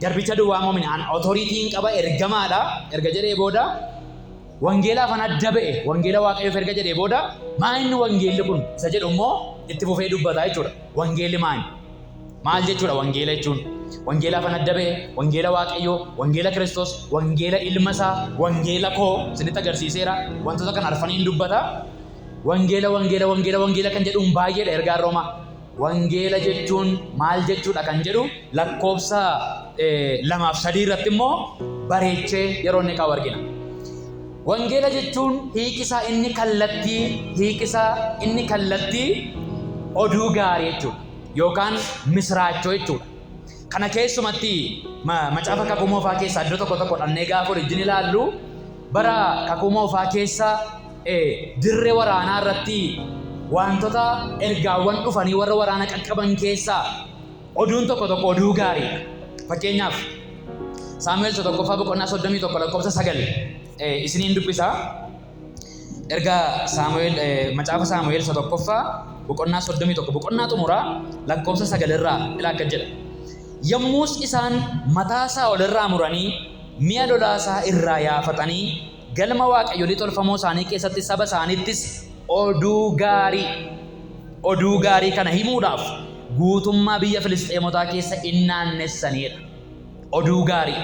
Garbicha duwwaa immoo mini, an authority qaba, ergamaadha erga jedhee booda, wangeelaaf an adda ba'e, wangeela Waaqayyoof erga jedhee booda, maa inni wangeelli kun isa jedhu immoo itti fufee dubbata jechuudha. Wangeelli maali? Maal jechuudha wangeela jechuun? Wangeelaaf an adda ba'e, wangeela Waaqayyoo, wangeela Kiristoos, wangeela ilma isaa, wangeela koo isinitti agarsiiseera. Wantoota kana arfaniin dubbata. Wangeela, wangeela, wangeela, wangeela kan jedhuun baay'eedha ergaan Roomaa. Wangeela jechuun maal jechuudha kan jedhu lakkoofsa 2 fi 3 irratti immoo bareechee yeroo inni kaa'u argina. Wangeela jechuun hiikisaa inni kallattii, hiikisaa inni kallattii oduu gaarii jechuudha. Yookaan misraachoo jechuudha. Kana keessumatti macaafa Kakuu Moofaa keessaa iddoo tokko tokko dhannee gaafa wajjin ilaallu, bara Kakuu Moofaa keessa dirree waraanaa irratti wantoota ergaawwan dhufanii warra waraana qaqqaban keessaa oduun tokko tokko oduu gaariidha. Fakkeenyaaf, Saamu'eel isa tokkoffaa boqonnaa 31 lakkoofsa 9 isiniin dubbisaa. Erga Saamu'eel, macaafa Saamu'eel isa tokkoffaa boqonnaa 31, boqonnaa xumuraa, lakkoofsa 9 irraa ilaa akka jedha. Yommus isaan mataa Saa'ol irraa muranii, mi'a lolaa isaa irraa yaafatanii, galma waaqayyolii tolfamoo isaanii keessatti saba isaaniittis oduu gaarii kana himuudhaaf guutummaa biyya Filisxeemotaa keessa in naannessanidha. Oduu gaarii.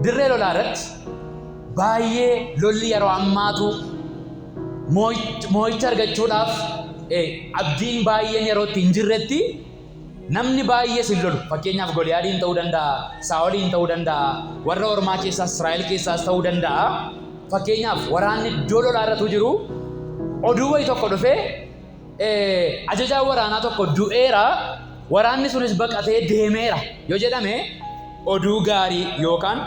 Dirree lolaa irratti baay'ee lolli yeroo ammaatu moo'icha argachuudhaaf abdiin baay'een yeroo itti hin jirretti namni baay'ee sin lolu. Fakkeenyaaf, Goliyaadiin ta'uu danda'a, Saa'oliin ta'uu danda'a, warra Ormaa keessaas, Israa'el keessaas ta'uu danda'a. Fakkeenyaaf, waraanni iddoo lolaa irratu jiru, oduu wayi tokko dhufee ajajaan waraanaa tokko du'eera, waraanni sunis baqatee deemeera yoo jedhame, oduu gaarii yookaan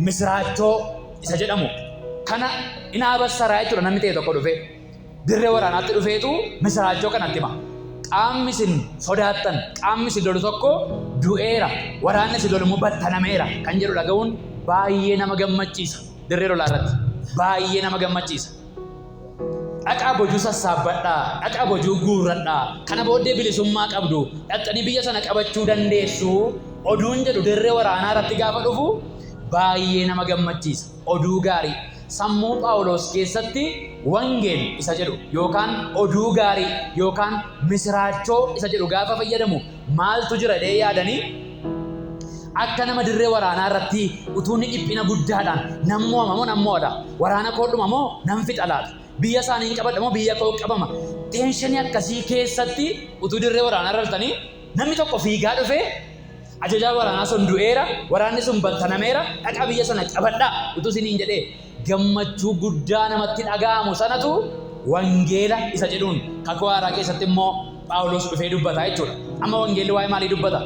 misiraachoo isa jedhamu kana inaabassaraa jechuudha. Namni ta'e tokko dhufee dirree waraanaatti dhufeetu misiraachoo kanatti hima. Qaamni isin sodaattan, qaamni isin lolu tokko du'eera, waraanni si lolu immoo battalameera kan jedhu dhaga'uun baay'ee nama gammachiisa. Dirree lolaa irratti baay'ee nama gammachiisa. Dhaqaa bojuu sassaabbadhaa, dhaqaa bojuu guurradhaa, kana booddee bilisummaa qabdu, dhaqxanii biyya sana qabachuu dandeessu. Oduun jedhu dirree waraanaa irratti gaafa dhufu baay'ee nama gammachiisa. Oduu gaarii. Sammuu Phaawulos keessatti wangeel isa jedhu yookaan oduu gaarii yookaan misiraachoo isa jedhu gaafa fayyadamu maaltu jira jedhee yaadanii akka nama dirree waraanaa irratti utuu inni dhiphina guddaadhaan nan mo'ama moo nan mo'adha, waraana koo dhuma moo nan fixa laata, biyya isaanii hin qabadha moo biyya koo qabama, tension akkasii keessatti utuu dirree waraanaa irra jirtanii namni tokko fiigaa dhufee ajajaan waraanaa sun du'eera, waraanni sun battanameera, dhaqaa biyya sana qabadhaa utuu isiniin jedhee gammachuu guddaa namatti dhaga'amu sanatu wangeela isa jedhuun kakuu haaraa keessatti immoo Phaawulos dhufee dubbata jechuudha. Amma wangeelli waa'ee maalii dubbata?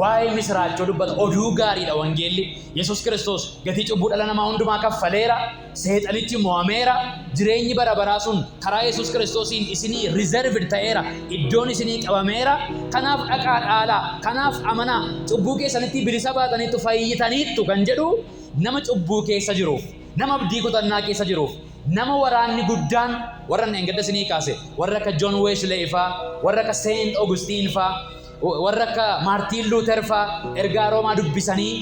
Waa'ee misiraachoo dubbata. Oduu gaariidha wangeelli. Yesuus Kiristoos gatii cubbuu dhala namaa hundumaa kaffaleera. Seexanichi mo'ameera. Jireenyi bara baraa sun karaa Yesuus Kiristoosiin isinii reserved ta'eera. Iddoon isinii qabameera. Kanaaf dhaqaa dhaalaa. Kanaaf amanaa. Cubbuu keessanitti bilisa baataniittu, fayyitaniittu kan jedhu nama cubbuu keessa jiruuf, nama abdii kutannaa keessa jiruuf, nama waraanni guddaan warra inni engadda isinii kaase, warra akka John Wesley faa, warra akka Saint Augustine faa, warra akka Martin Luther faa ergaa Roomaa dubbisanii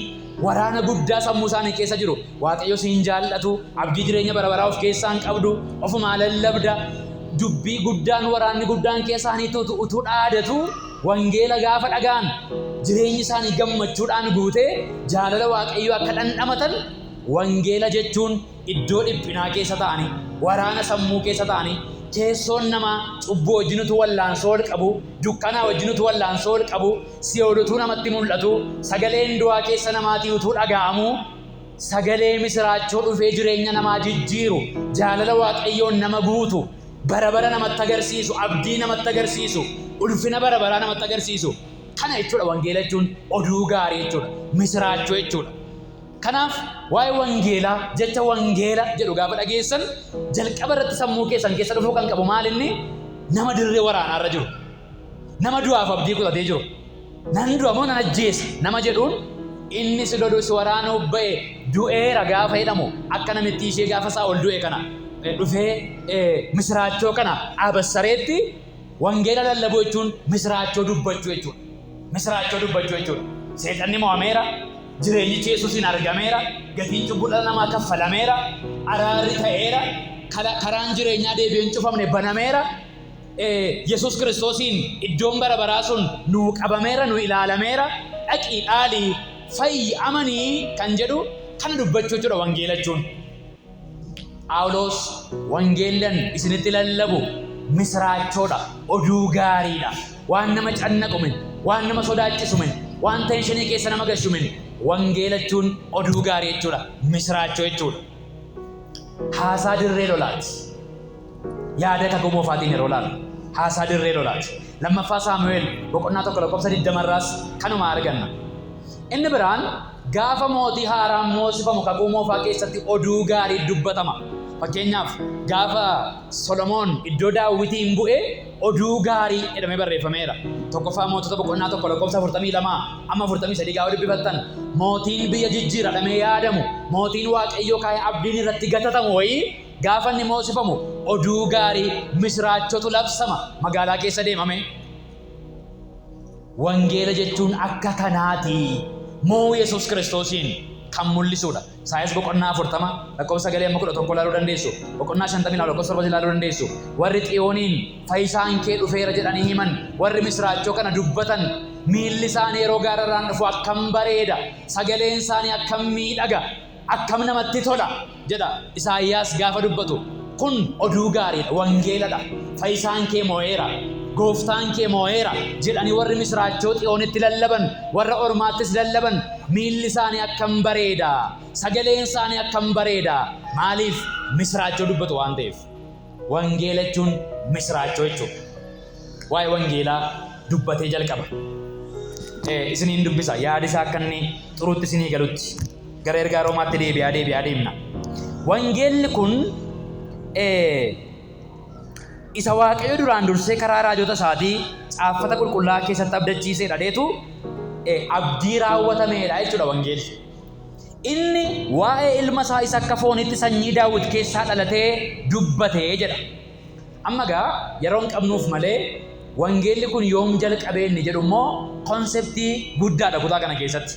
waraana guddaa sammuu isaanii keessa jiru. Waaqayyo siin jaallatu, abdii jireenya bara baraa of keessaa hin qabdu, ofumaa lallabda. Dubbii guddaan waraanni guddaan keessa isaanii utuu dhaadatu wangeela gaafa dhagaan jireenyi isaanii gammachuudhaan guutee jaalala Waaqayyoo akka dhandhamatan. Wangeela jechuun iddoo dhiphinaa keessa ta'anii, waraana sammuu keessa ta'anii, keessoon namaa cubbuu wajjin utuu wallaansoo ol qabu, dukkanaa wajjin utuu wallaansoo ol qabu, si'ool utuu namatti mul'atu, sagaleen du'aa keessa namaatii utuu dhaga'amu, sagalee misiraachoo dhufee jireenya namaa jijjiiru, jaalala Waaqayyoon nama guutu, bara bara namatti agarsiisu, abdii namatti agarsiisu, ulfina bara baraa namatti agarsiisu. Kana jechuudha wangeela jechuun, oduu gaarii jechuudha, misiraachoo jechuudha. Kanaaf waa'ee wangeelaa, jecha wangeela jedhu gaafa dhageessan jalqaba irratti sammuu keessan keessa dhufuu kan qabu maal inni? Nama dirree waraanaa irra jiru. Nama du'aaf abdii kutatee jiru. Nan du'a moo nan ajjeesa nama jedhuun inni si lolu si waraanuuf ba'e du'eera gaafa jedhamu akka namittii ishee gaafa isaa ol du'e kana dhufee misiraachoo kana aabassareetti wangeela lallabuu jechuun misiraachoo dubbachuu jechuudha. Misiraachoo dubbachuu jechuudha. Seexanni mo'ameera. Jireenyichi Yesuusiin argameera. Gatiin cubbuu dhala namaa kaffalameera. Araarri ta'eera. Karaan jireenyaa deebi'ee hin cufamne banameera. Yesuus Kiristoosiin iddoon bara baraa sun nuu qabameera, nu ilaalameera. Dhaqii dhaalii, fayyi, amanii kan jedhu kana dubbachuu jechuudha wangeela jechuun. Phaawulos wangeellan isinitti lallabu misiraachoodha, oduu gaariidha. Waan nama cannaqu min, waan nama sodaachisu min, waan tension keessa nama gashu min. Wangeela jechuun oduu gaarii jechuudha, misiraachoo jechuudha. Haasaa dirree lolaati. Yaada kakuu moofaatiin yeroo laalu haasaa dirree lolaati. Lammaffaa Saamu'eel boqonnaa 1 lakkoofsa 20 irraas kanuma arganna. Inni biraan gaafa mootii haaraan moosifamu kakuu moofaa keessatti oduu gaarii dubbatama. Fakkeenyaaf gaafa Solomoon iddoo Daawwitiin bu'e oduu gaarii jedhamee barreeffameera. Tokkoffaa Mootota boqonnaa 1 lakkoofsa 42 amma 43 gaafa dubbifattan mootiin biyya jijjiira jedhamee yaadamu, mootiin Waaqayyoo kaa'ee abdiin irratti gatatamu wayii gaafa inni moosifamu oduu gaarii misiraachotu labsama magaalaa keessa deemame. Wangeela jechuun akka kanaati. Moo Yesuus Kiristoosiin kan mul'isuudha. Isaayyaas boqonnaa 40 lakkoofsa 9 amma 11 ilaaluu dandeessu. Boqonnaa 52 lakkoofsa 7 ilaaluu dandeessu. Warri Xiyooniin fayyisaan kee dhufeera jedhanii himan, warri misiraachoo kana dubbatan, miilli isaanii yeroo gaararraan dhufu akkam bareeda, sagaleen isaanii akkam miidhaga, akkam namatti tola jedha Isaayyaas gaafa dubbatu. Kun oduu gaariidha, wangeeladha. Fayyisaan kee mo'eera, gooftaan kee mo'eera jedhanii warri misiraachoo Xiyoonitti lallaban, warra ormaattis lallaban, miilli isaanii akkam bareeda, sagaleen isaanii akkam bareeda. Maaliif? Misiraachoo dubbatu waan ta'eef. Wangeela jechuun misiraachoo jechuudha. Waa'ee wangeelaa dubbatee jalqaba. Isiniin dubbisa, yaadi isaa akka inni xuruutti isinii galutti. Gara ergaa Roomaatti deebi'aa deebi'aa deemna. Wangeelli kun isa Waaqayyo duraan dursee karaa raajota isaatii caaffata qulqullaa'aa keessatti abdachiisedha dheetu abdii raawwatameedha jechuudha wangeelli. Inni waa'ee ilma isaa isa akka foonitti sanyii Daawit keessaa dhalatee dubbatee jedha. Amma gaa yeroon qabnuuf malee wangeelli kun yoom jalqabee inni jedhu immoo conceptii guddaadha kutaa kana keessatti.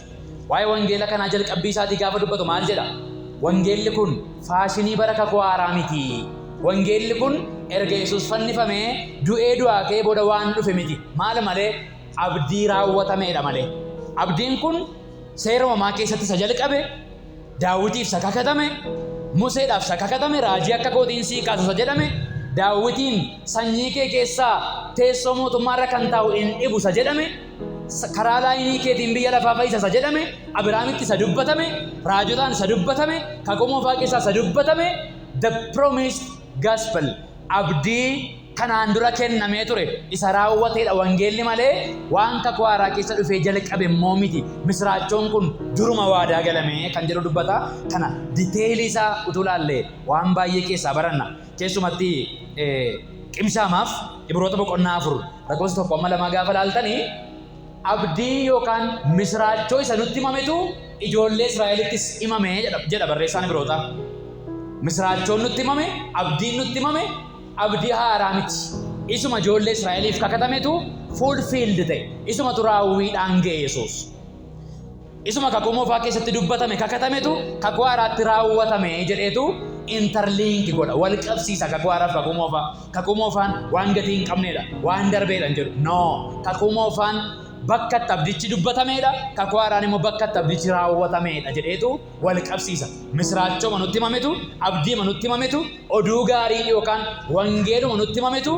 Waa'ee wangeela kanaa jalqabbii isaatii gaafa dubbatu maal jedha? Wangeelli kun faashinii bara kakuu haaraa miti. Wangeelli kun erga Yesuus fannifamee du'ee du'aa ka'ee booda waan dhufe miti. Maal malee? Abdii raawwatameedha malee. Abdiin kun seera uumamaa keessatti isa jalqabe, Daawitiif isa kakatame, Museedhaaf isa kakatame, raajii akka kootiin sii kaasa isa jedhame, Daawitiin sanyii kee keessaa teessoo mootummaarra kan taa'u hin dhibu isa jedhame, karaa lineii keetiin biyya lafaa fayyisa isa jedhame, Abiraamitti isa dubbatame, raajotaan isa dubbatame, kakuu moofaa keessaa isa dubbatame, the promised gospel, abdii kanaan dura kennamee ture isa raawwateedha wangeelli malee waan kakuu haaraa keessa dhufee jalqabe immoo miti. Misiraachoon kun duruma waadaa galame kan jedhu dubbata. Kana detailii isaa utuu laallee waan baay'ee keessaa baranna. Keessumatti qimshaamaaf Ibroota boqonnaa 4 lakkoofsa 1 amma 2 gaafa laaltanii, abdii yookaan misiraachoo isa nutti himametu ijoollee Israa'elittis himame jedha barreessaan Ibrootaa. Misiraachoon nutti himame, abdiin nutti himame abdii haaraa miti. Isuma ijoollee Israa'eliif kakatametu fulfilled ta'e. Isumatu raawwiidhaan ga'e Yesuus. Isuma kakuu moofaa keessatti dubbatame, kakatametu kakuu haaraatti raawwatame jedheetu interlink godha. Wal qabsiisa kakuu haaraaf kakuu moofaa. Kakuu moofaan waan gatii hin qabneedha. Waan darbeedha hin jedhu. No. Kakuu moofaan bakka itti abdichi dubbatameedha. Kakuu haaraan immoo bakka itti abdichi raawwatameedha jedheetu wal qabsiisa. Misiraachoma nutti himametu, abdiima nutti himametu, oduu gaarii yookaan wangeeluma nutti himametu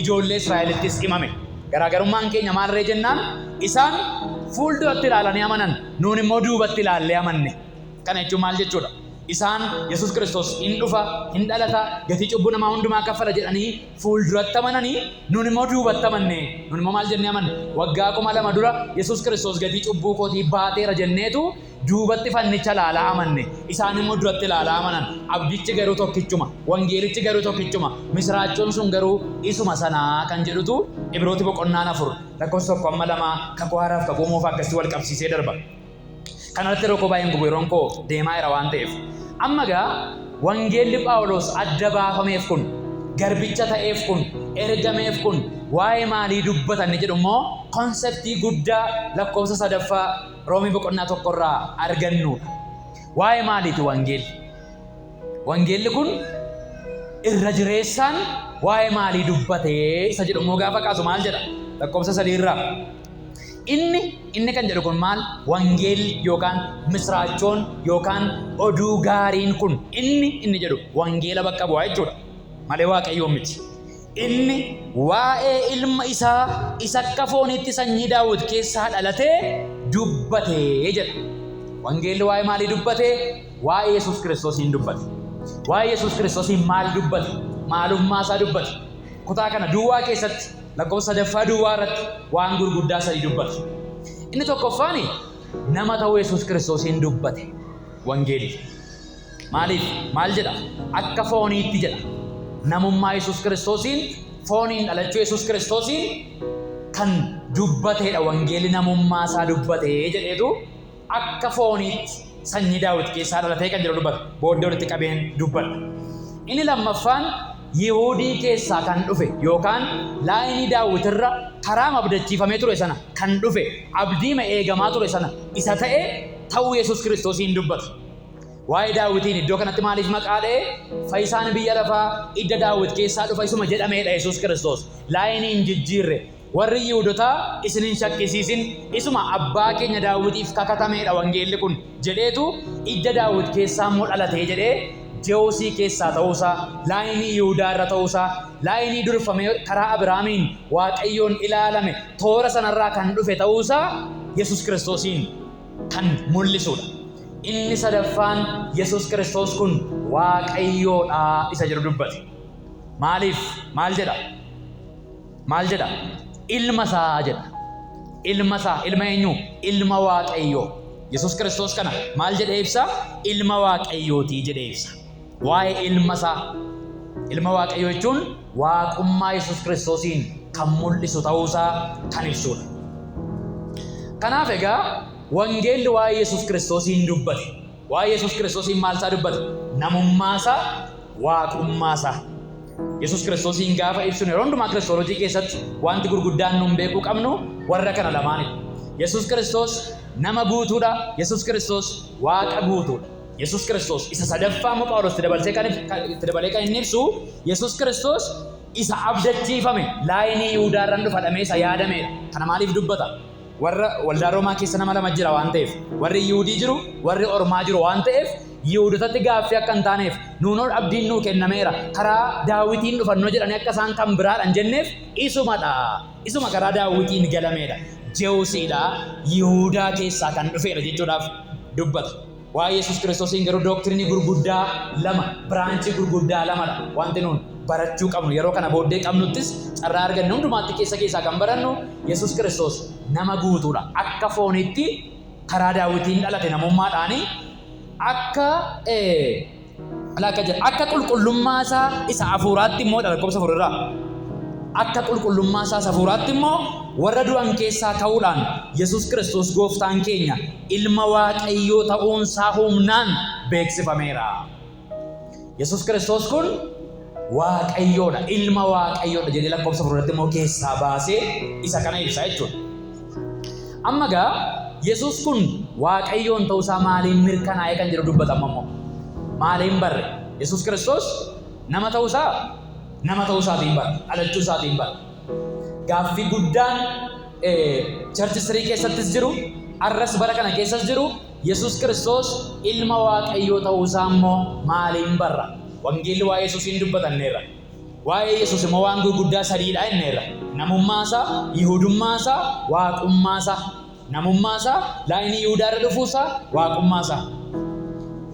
ijoollee Israa'elittis himame. Garaagarummaan keenya maalree jennaan, isaan fuulduratti ilaalanii amanan, nuun immoo duubatti ilaallee amanne. Kana jechuun maal jechuudha? Isaan Yesuus Kiristoos hin dhufa, hin dhalata, gatii cubbuu namaa hundumaa kaffala jedhanii fuulduratti amananii, nuun immoo duubatti amanne. Nuun immoo maal jennee amanne? Waggaa 2000 dura Yesuus Kiristoos gatii cubbuu kootii baateera jenneetu duubatti fannicha ilaalaa amanne. Isaan immoo duratti ilaalaa amanan. Abdichi garuu tokkichuma. Wangeelichi garuu tokkichuma. Misiraachoon sun garuu isuma sanaa kan jedhutu Ibrooti boqonnaan 4 lakkoofsa 1 amma 2 kakuu haaraaf kakuu moofaa akkasitti wal qabsiisee darba. Kanarratti yeroo koo baay'een gubu, yeroon koo deemaa jira waan ta'eef. Amma gaa wangeelli Phaawulos adda baafameef kun, garbicha ta'eef kun, ergameef kun waa'ee maalii dubbatan ni jedhu immoo conceptii guddaa lakkoofsa sadaffaa Roomii boqonnaa 1rraa argannudha. Waa'ee maaliiti wangeelli? Wangeelli kun irra jireessaan waa'ee maalii dubbatee isa jedhu immoo gaafa kaasu maal jedha? Lakkoofsa sadiirraa. Inni kan jedhu kun maal? Wangeelli yookaan misiraachoon yookaan oduu gaariin kun, inni jedhu wangeela bakka bu'aa jechuudha. Malee Waaqayyoon miti. Inni waa'ee ilma isaa isa akka fooniitti sanyii Daawit keessaa dhalatee dubbatee jedha. Wangeelli waa'ee maalii dubbatee? Waa'ee Yesuus Kiristoosiin dubbate. Waa'ee Yesuus Kiristoosiin maal dubbate? Maalummaa isaa dubbate. Kutaa kana duwwaa keessatti lakkoofsa sadaffaa duwwaa irratti waan gurguddaa sadii dubbate. Inni tokkoffaan nama ta'uu Yesuus Kiristoosiin dubbate wangeelli. Maaliif? Maal jedha? Akka fooniitti jedha. Namummaa Yesuus Kiristoosiin, fooniin dhalachuu Yesuus Kiristoosiin kan dubbateedha, wangeelli namummaa isaa dubbatee jedheetu akka fooniitti sanyii Daawit keessaa dhalatee kan jedhu dubbata. Booddee walitti qabeen dubbadha. Inni lammaffaan Yihuudii keessaa kan dhufe yookaan lineii Daawit irra karaa abdachiifamee ture sana kan dhufe, abdiima eegamaa ture sana isa ta'e ta'uu Yesuus Kiristoosiin dubbata. Waa'ee Daawitiin iddoo kanatti maaliif maqaa dha'e? Fayyisaan biyya lafaa idda Daawit keessaa dhufa isuma jedhameedha Yesuus Kiristoos. Lineii hin jijjiirre. Warri Yihuudotaa isin hin shakkisiisin, isuma abbaa keenya Daawitiif kakatameedha wangeelli kun jedheetu idda Daawit keessaa immoo dhalatee jedhee Jewusii keessaa ta'uusaa, lineii Yihudaa irra ta'uusaa, lineii durfamee karaa Abiraamiin Waaqayyoon ilaalame toora sanarraa kan dhufe ta'uusaa Yesuus Kiristoosiin kan mul'isudha. Inni sadaffaan Yesuus Kiristoos kun Waaqayyoodha isa jedhu dubbate. Maaliif? Maal jedha? Maal jedha? Ilma isaa jedha. Ilma isaa, ilma eenyu? Ilma Waaqayyoo. Yesuus Kiristoos kana maal jedhee ibsa? Ilma Waaqayyootii jedhee ibsa. Waa'ee ilma isaa. Ilma Waaqayyoo jechuun waaqummaa Yesuus Kiristoosiin kan mul'isu ta'uusaa kan ibsudha. Kanaaf egaa wangeelli waa'ee Yesuus Kiristoosiin dubbate. Waa'ee Yesuus Kiristoosiin maal isaa dubbate? Namummaasaa, waaqummaasaa. Yesuus Kiristoosiin gaafa ibsinu yeroo hundumaa kiristoolojii keessatti wanti gurguddaan nuun beekuu qabnu warra kana lamaanidha. Yesuus Kiristoos nama guutuudha. Yesuus Kiristoos Waaqa guutuudha. Yesuus Kiristoos isa sadaffaa immoo Phaawulos itti dabalee kan inni ibsu Yesuus Kiristoos isa abdachiifame laayinii Yihudaa irraan dhufa jedhamee isa yaadameedha. Kana maaliif dubbata? Warra waldaa Roomaa keessa nama lama jira waan ta'eef, warri Yihudii jiru, warri Ormaa jiru waan ta'eef, Yihudotatti gaaffii akka hin taaneef, nuunoo abdiin nuu kennameera, karaa Daawitiin dhufannoo jedhanii akka isaan kan biraadha hin jenneef isumadha. Isuma karaa Daawitiin galameedha. Jewusiidha, Yihudaa keessaa kan dhufeedha jechuudhaaf dubbata. Waa'ee Yesuus Kiristoosiin garuu dooktirinii gurguddaa lama, biraanchii gurguddaa lamadha wanti nuun barachuu qabnu. Yeroo kana booddee qabnuttis carraa arganne hundumaatti keessa keessaa kan barannu Yesuus Kiristoos nama guutuudha. Akka fooniitti karaa Daawitiin dhalate namummaadhaani akka akka jedha akka qulqullummaa isaa isa hafuuraatti immoo lakkoofsa 4 irraa akka qulqullummaa isaa isa hafuuraatti immoo warra du'an keessaa ka'uudhaan Yesuus Kiristoos gooftaan keenya ilma Waaqayyoo ta'uunsaa humnaan beeksifameera. Yesuus Kiristoos kun Waaqayyoodha, ilma Waaqayyoodha jedhee lakkoofsa 4 irratti immoo keessaa baasee isa kana ibsa jechuudha. Amma egaa Yesuus kun Waaqayyoon ta'uusaa maaliin mirkanaa'ee kan jedhu dubbatama immoo. Maaliin barre? Yesuus Kiristoos nama ta'uusaa nama ta'uusaatiin barre, dhalachuu isaatiin barre. Gaaffii guddaan church history keessattis jiru, arras bara kana keessas jiru, Yesuus Kiristoos ilma Waaqayyoo ta'uusaa immoo maaliin barra? Wangeelli waa'ee Yesuusiin dubbatanneerra. Waa'ee Yesuus immoo waan gurguddaa sadiidha jenneerra. Namummaa isaa, Yihudummaa isaa, Waaqummaa isaa. Namummaa isaa, laayinii Yihudaa irra dhufuu isaa, Waaqummaa isaa.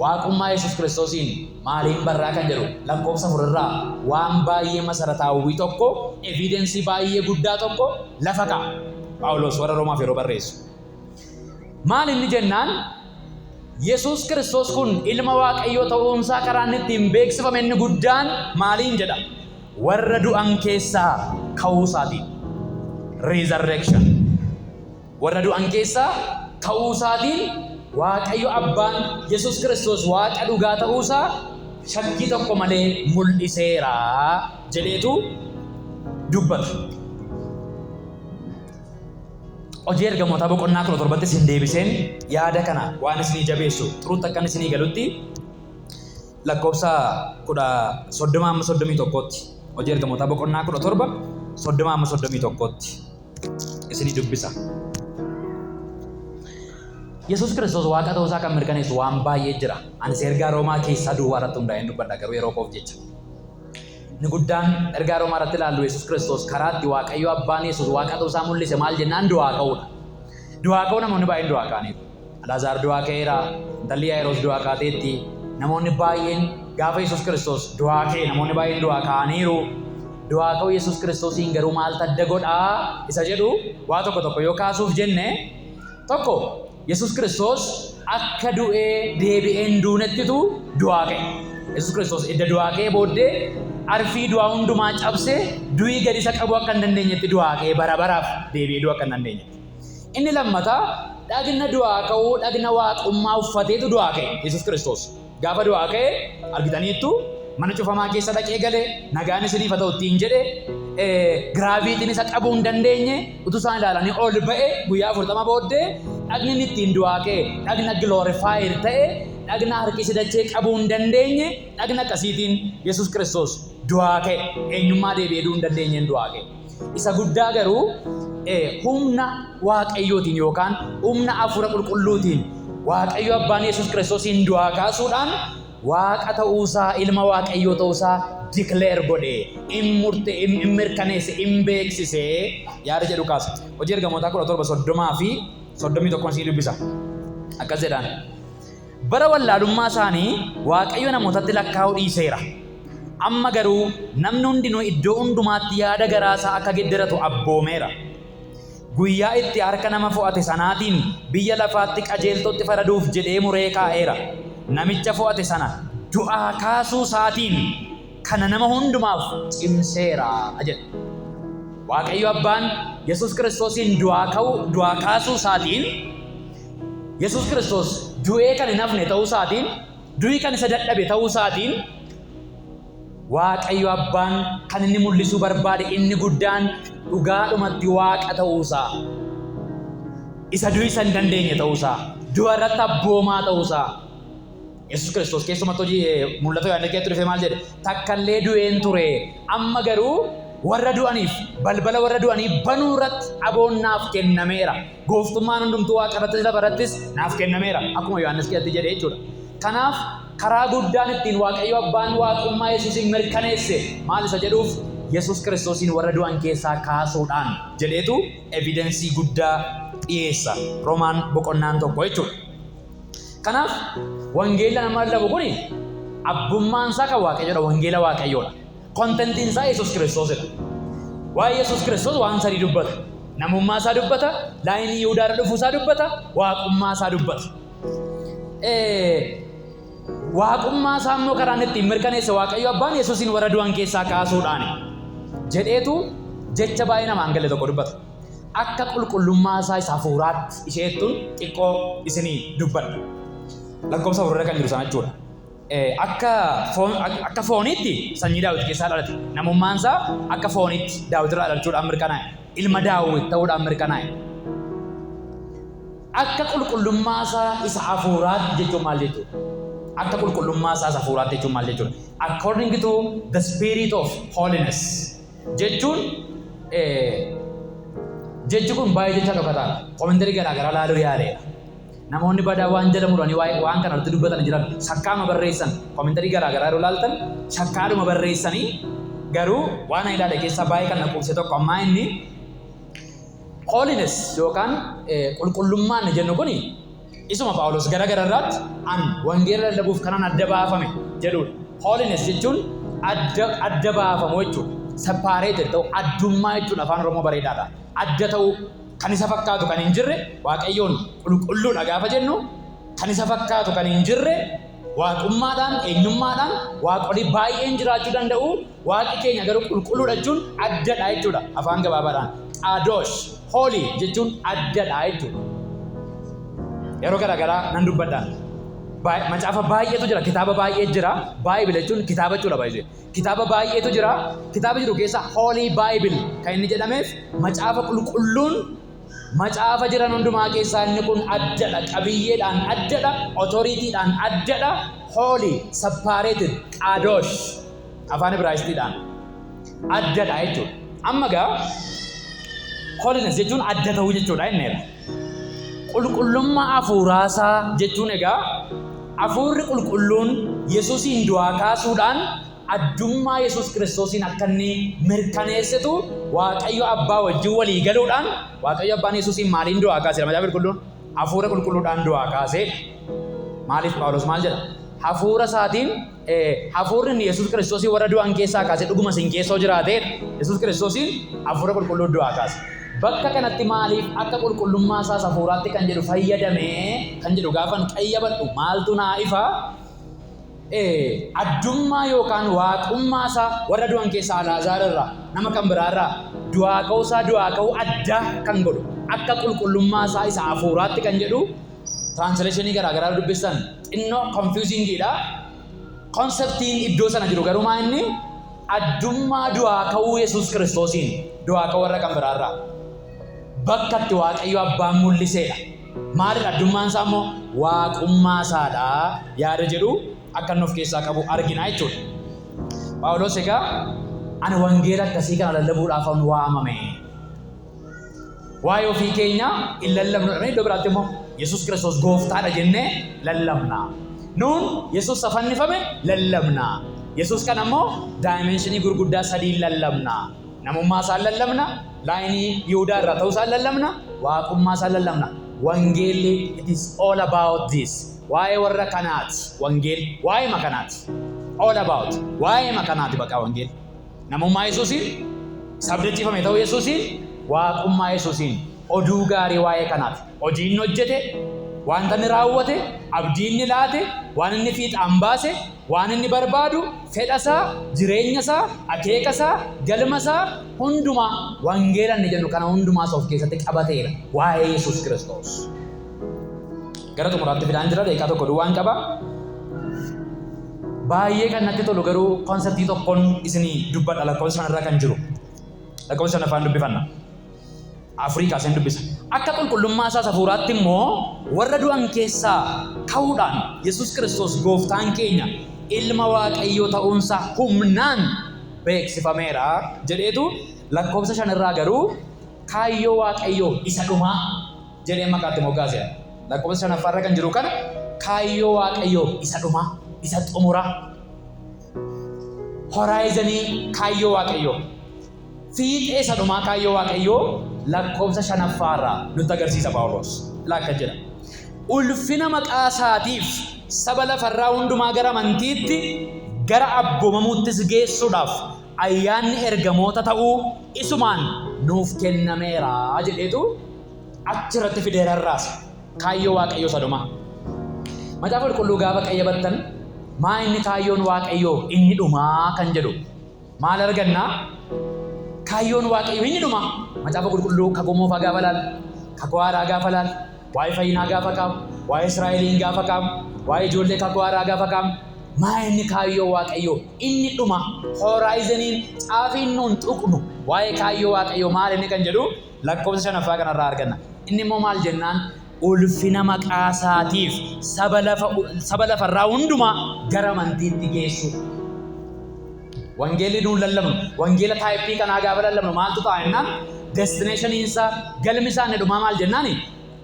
Waaqummaa Yesuus Kiristoosiin maaliin barraa kan jedhu lakkoofsa 4 irraa waan baay'ee masarataawwii tokko, evidensii baay'ee guddaa tokko lafa kaa'a. Phaawulos warra Roomaaf yeroo barreessu. Maal inni jennaan Yesuus Kiristoos kun ilma Waaqayyoo ta'uunsaa karaa inni ittiin beeksifame inni guddaan maaliin jedha? Warra du'an keessaa ka'uu isaatiin. Resurrection. Warra du'an keessaa ka'uu isaatiin Waaqayyo Abbaan Yesuus Kiristoos Waaqa dhugaa ta'uusaa shakkii tokko malee mul'iseera jedheetu dubbata. Hojii Ergamootaa boqonnaa 17tti isin deebiseen yaada kana waan isinii jabeessu xuruutti akkan isinii galutti lakkoofsa 30 amma 31tti Hojii Ergamootaa boqonnaa 17 30 amma 31tti isinii dubbisa. Yesuus Kiristoos Waaqa ta'uu isaa kan mirkaneessu waan baay'ee jira. Anis ergaa Roomaa keessaa duwwaa irratti hundaa'een dubbadha garuu yeroo koof jecha. Inni guddaan ergaa Roomaa irratti ilaallu Yesuus Kiristoos karaa itti Waaqayyo Abbaan Yesuus Waaqa ta'uu isaa mul'ise maal jennaan du'aa ka'uudha. Du'aa ka'uu namoonni baay'een du'aa ka'aniiru. Alaazaar du'aa ka'eera, intalli Yaa'iroos du'aa kaateetti. Namoonni baay'een gaafa Yesuus Kiristoos du'aa ka'e namoonni baay'een du'aa ka'aniiru. Du'aa ka'uu Yesuus Kiristoosiin garuu maaltu adda godhaa isa jedhu waa tokko tokko yoo kaasuuf jenne tokko Yesuus Kiristoos akka du'ee deebi'ee hin duunettitu du'aa ka'e. Yesuus Kiristoos edda du'aa ka'ee booddee arfii du'aa hundumaa cabsee du'ii gadi isa qabuu akka hin dandeenyetti du'aa ka'ee bara baraaf deebi'ee du'uu akka hin dandeenyetti. Inni lammataa dhagna du'aa ka'uu dhagna waaqummaa uffateetu du'aa ka'e Yesuus Kiristoos. Gaafa du'aa ka'e argitaniittu mana cufamaa keessa dhaqee gale nagaan isiniif haa ta'u ittiin jedhe giraaviitiin isa qabuu hin dandeenye utuu isaan ilaalanii ol ba'e guyyaa 40 booddee dhagni inni ittiin du'aa ka'e dhagna glorified ta'e dhagna harkisi dachee qabuu hin dandeenye dhagna akkasiitiin Yesuus Kiristoos du'aa ka'e eenyummaa deebi'ee du'uu hin dandeenyeen du'aa ka'e. Isa guddaa garuu humna Waaqayyootiin yookaan humna Hafuura Qulqulluutiin Waaqayyo Abbaan Yesuus Kiristoosiin du'aa kaasuudhaan Waaqa ta'uusaa, ilma Waaqayyoo ta'uusaa declare godhe, in murte, in mirkaneesse, in beeksise yaada jedhu kaasa. Hojii Ergamootaa 17 30 fi 31 sii dubbisa. Akkas jedhaan. Bara wallaalummaa isaanii Waaqayyo namootatti lakkaa'uu dhiiseera. Amma garuu namni hundinuu iddoo hundumaatti yaada garaa isaa akka gedderatu abboomeera. Guyyaa itti harka nama fo'ate sanaatiin biyya lafaatti qajeeltootti faraduuf jedhee muree kaa'eera. Namicha fo'ate sana du'aa kaasuu isaatiin kana nama hundumaaf cimseera jedhe. Waaqayyo Abbaan Yesuus Kiristoosiin du'aa ka'uu du'aa kaasuu isaatiin, Yesuus Kiristoos du'ee kan hin hafne ta'uu isaatiin, du'i kan isa dadhabe ta'uu isaatiin, Waaqayyo Abbaan kan inni mul'isuu barbaade inni guddaan dhugaadhumatti Waaqa ta'uu isaa, isa du'i isa hin dandeenye ta'uu isaa, du'a irratti abboomaa ta'uu isaa. Yesuus Kiristoos keessumatti hojii mul'ata Yohaannis keessatti dhufee maal jedhe? Takkallee du'een ture, amma garuu warra du'aniif balbala warra du'anii banuu irratti aboon naaf kennameera. Gooftummaan hundumtuu waaqa irrattis lafa irrattis naaf kennameera. Akkuma Yohaannis keessatti jedhe jechuudha. Kanaaf karaa guddaan ittiin Waaqayyo Abbaan waaqummaa Yesuusiin mirkaneesse maal isa jedhuuf, Yesuus Kiristoosiin warra du'an keessaa kaasuudhaan jedheetu evidence guddaa dhiyeessa Roomaan boqonnaan 1 jechuudha. Kanaaf wangeela nama lallabu kun abbummaan isaa kan Waaqayyoodha, wangeela Waaqayyoodha. Contentiin isaa Yesuus Kiristoosidha. Waa'ee Yesuus Kiristoos waan sadii dubbata. Namummaa isaa dubbata, line Yihudaa irra dhufuu isaa dubbata, waaqummaa isaa dubbata. Waaqummaa isaa immoo karaan ittiin mirkaneesse Waaqayyo Abbaan Yesuusiin warra du'an keessaa kaasuudhaani jedheetu jecha baay'ee namaan galle tokko dubbata. Akka qulqullummaa isaa isa hafuuraatti isheettuun xiqqoo isinii dubbadha. Lakkoofsa 4 irra kan jiru sana jechuudha. Akka foon, akka fooniitti sanyii Daawit keessaa dhalate. Namummaan isaa akka fooniitti Daawit irraa dhalachuudhaan mirkanaa'e. Ilma Daawit ta'uudhaan mirkanaa'e. Akka qulqullummaa isaa isa hafuuraatti jechuun maal jechuudha? Akka qulqullummaa isaa isa hafuuraatti jechuun maal jechuudha? According to the spirit of holiness jechuun, jechi kun baay'ee jecha dhokataadha. Commentary garaa garaa laaluu yaaleera. Namoonni badaa waan jala muranii waa'ee waan kana irratti dubbatan jiran shakkaama barreessan. Commentary garaa garaa yeroo laaltan shakkaadhuma barreessanii, garuu waan ani ilaale keessaa baay'ee kan na quubse tokko ammaa inni holiness yookaan qulqullummaan jennu kuni isuma Phaawulos gara gararraatti an wangeela lallabuuf kanan adda baafame jedhudha. Holiness jechuun adda adda baafamu jechuudha. Separated ta'u, addummaa jechuudha afaan Oromoo bareedaadha. Adda ta'uu, kan isa fakkaatu kan hin jirre. Waaqayyoon qulqulluudha gaafa jennu, kan isa fakkaatu kan hin jirre, waaqummaadhaan, eenyummaadhaan waaqolii baay'een jiraachuu danda'u, waaqi keenya garuu qulqulluudha jechuun addadha jechuudha afaan gabaabaadhaan. Qaadosh, holy jechuun addadha jechuudha. Yeroo garaagaraa nan dubbadhaan. Macaafa baay'eetu jira, kitaaba baay'ee jira. Bible jechuun kitaaba jechuudha baay'ee. Kitaaba baay'eetu jira. Kitaaba jiru keessa Holy Bible kan inni jedhameef macaafa qulqulluun macaafa jiran hundumaa keessaa inni kun addadha. Qabiyyeedhaan addadha. Authorityidhaan addadha. Holy, separated, qaadosh afaan Ibraayisxiidhaan addadha jechuudha. Amma gaa holiness jechuun adda ta'uu jechuudha inneera. Qulqullummaa hafuuraasaa jechuun egaa hafuurri qulqulluun Yesuusiin du'aa kaasuudhaan addummaa Yesuus Kiristoosiin akka inni mirkaneessitu Waaqayyo Abbaa wajjin walii galuudhaan. Waaqayyo Abbaan Yesuusiin maaliin du'aa kaase? Macaafa Qulqulluun hafuura qulqulluudhaan du'aa kaaseedha. Maaliif? Phaawulos maal jedha? Hafuura isaatiin, hafuurri inni Yesuus Kiristoosiin warra du'an keessaa kaase dhuguma isin keessoo jiraateedha. Yesuus Kiristoosiin hafuura qulqulluu du'aa kaase. Bakka kanatti maaliif akka qulqullummaa isaas hafuuraatti kan jedhu fayyadame kan jedhu gaafan qayyabadhu maaltu naa ifa? Addummaa yookaan waaqummaa isaa warra du'an keessaa Alaazaar irraa, nama kan biraa irraa du'aa ka'uu isaa du'aa ka'uu adda kan godhu akka qulqullummaa isaa isa hafuuraatti kan jedhu translationii garaa garaa dubbistan xinnoo confusingiidha. Conceptiin iddoo sana jiru garuu maa inni addummaa du'aa ka'uu Yesuus Kiristoosiin du'aa ka'uu warra kan biraa irraa bakka itti Waaqayyo Abbaan mul'iseedha. Maalidha addummaan isaa immoo? Waaqummaa isaadha yaada jedhu akka inni of keessaa qabu argina jechuudha. Phaawulos egaa ani wangeela akkasii kana lallabuudhaaf an waamame. Waa'ee ofii keenyaa hin lallabnu jedhamee, iddoo biraatti immoo Yesuus Kiristoos gooftaadha jennee lallabna. Nuun Yesuus isa fannifame lallabna. Yesuus kana immoo dimensionii gurguddaa sadiin lallabna. Namummaa isaan lallabna, line Yihudaa irraa ta'uu isaan lallabna, waaqummaa isaan lallabna. Wangeelli it is all about this. Waa'ee warra kanaati wangeelli, waa'ee kanaati. All about waa'ee kanaati baqaa wangeelli. Namummaa Yesuusiin, isa abdachiifame ta'uu Yesuusiin, waaqummaa Yesuusiin oduu gaarii waa'ee kanaati. Hojii inni hojjete, wanta inni raawwate, abdii inni laate, waan inni fiixaan baase, Waan inni barbaadu, fedha isaa, jireenya isaa, akeeka isaa, galma isaa hundumaa wangeela inni jennu kana hundumaas of keessatti qabateera. Waa'ee Yesuus Kiristoos. Gara xumuraatti fidaan jira, daqiiqaa tokko duwwaan qaba. Baay'ee kan natti tolu garuu conceptii tokkoon isinii dubbadha lakkoofsa sanarra kan jiru. Lakkoofsa shanaffaan dubbifanna. Afurii kaaseen dubbisa. Akka qulqullummaa isaa hafuuraatti immoo warra du'an keessaa ka'uudhaan Yesuus Kiristoos gooftaan keenya ilma Waaqayyoo ta'uunsaa humnaan beeksifameera jedheetu lakkoofsa shanirraa garuu kaayyoo Waaqayyoo isa dhumaa jedhee maqaatti moggaaseera. Lakkoofsa shanaffaarra kan jiru kana kaayyoo Waaqayyoo isa dhumaa, isa xumuraa, horizonii kaayyoo Waaqayyoo, fiixee isa dhumaa kaayyoo Waaqayyoo lakkoofsa shanaffaarraa nutti agarsiisa Phaawulos. Ilaa akka jedha. Ulfina maqaa isaatiif saba lafarraa hundumaa gara amantiitti, gara abboomamuuttis geessuudhaaf ayyaanni ergamoota ta'uu isumaan nuuf kennameera jedheetu achirratti fidee rarraasa. Kaayyoo Waaqayyoo isa dhumaa. Macaafa Qulqulluu gaafa qayyabattan maa inni kaayyoon Waaqayyoo inni dhumaa kan jedhu maal argannaa? Kaayyoon Waaqayyoo inni dhumaa. Macaafa Qulqulluu kakuu moofaa gaafa laalu, kakuu haaraa gaafa laalu, waa'ee fayyinaa gaafa kaamu, waa'ee Israa'eliin gaafa kaamu, waa'ee ijoollee kakuu haaraa gaafa kaamu, maa inni kaayyoo Waaqayyoo inni dhumaa, horizoniin caafiin nuun tuqnu waa'ee kaayyoo Waaqayyoo maal inni kan jedhu lakkoofsa shanaffaa kanarraa arganna. Inni immoo maal jennaan, ulfina maqaa isaatiif saba lafarraa hundumaa gara amantiitti geessu. Wangeelli nuun lallabnu, wangeela typeii kanaa gaafa lallabnu maaltu ta'a jennaan, destinationiin isaa, galmi isaa inni dhumaa maal jennaani,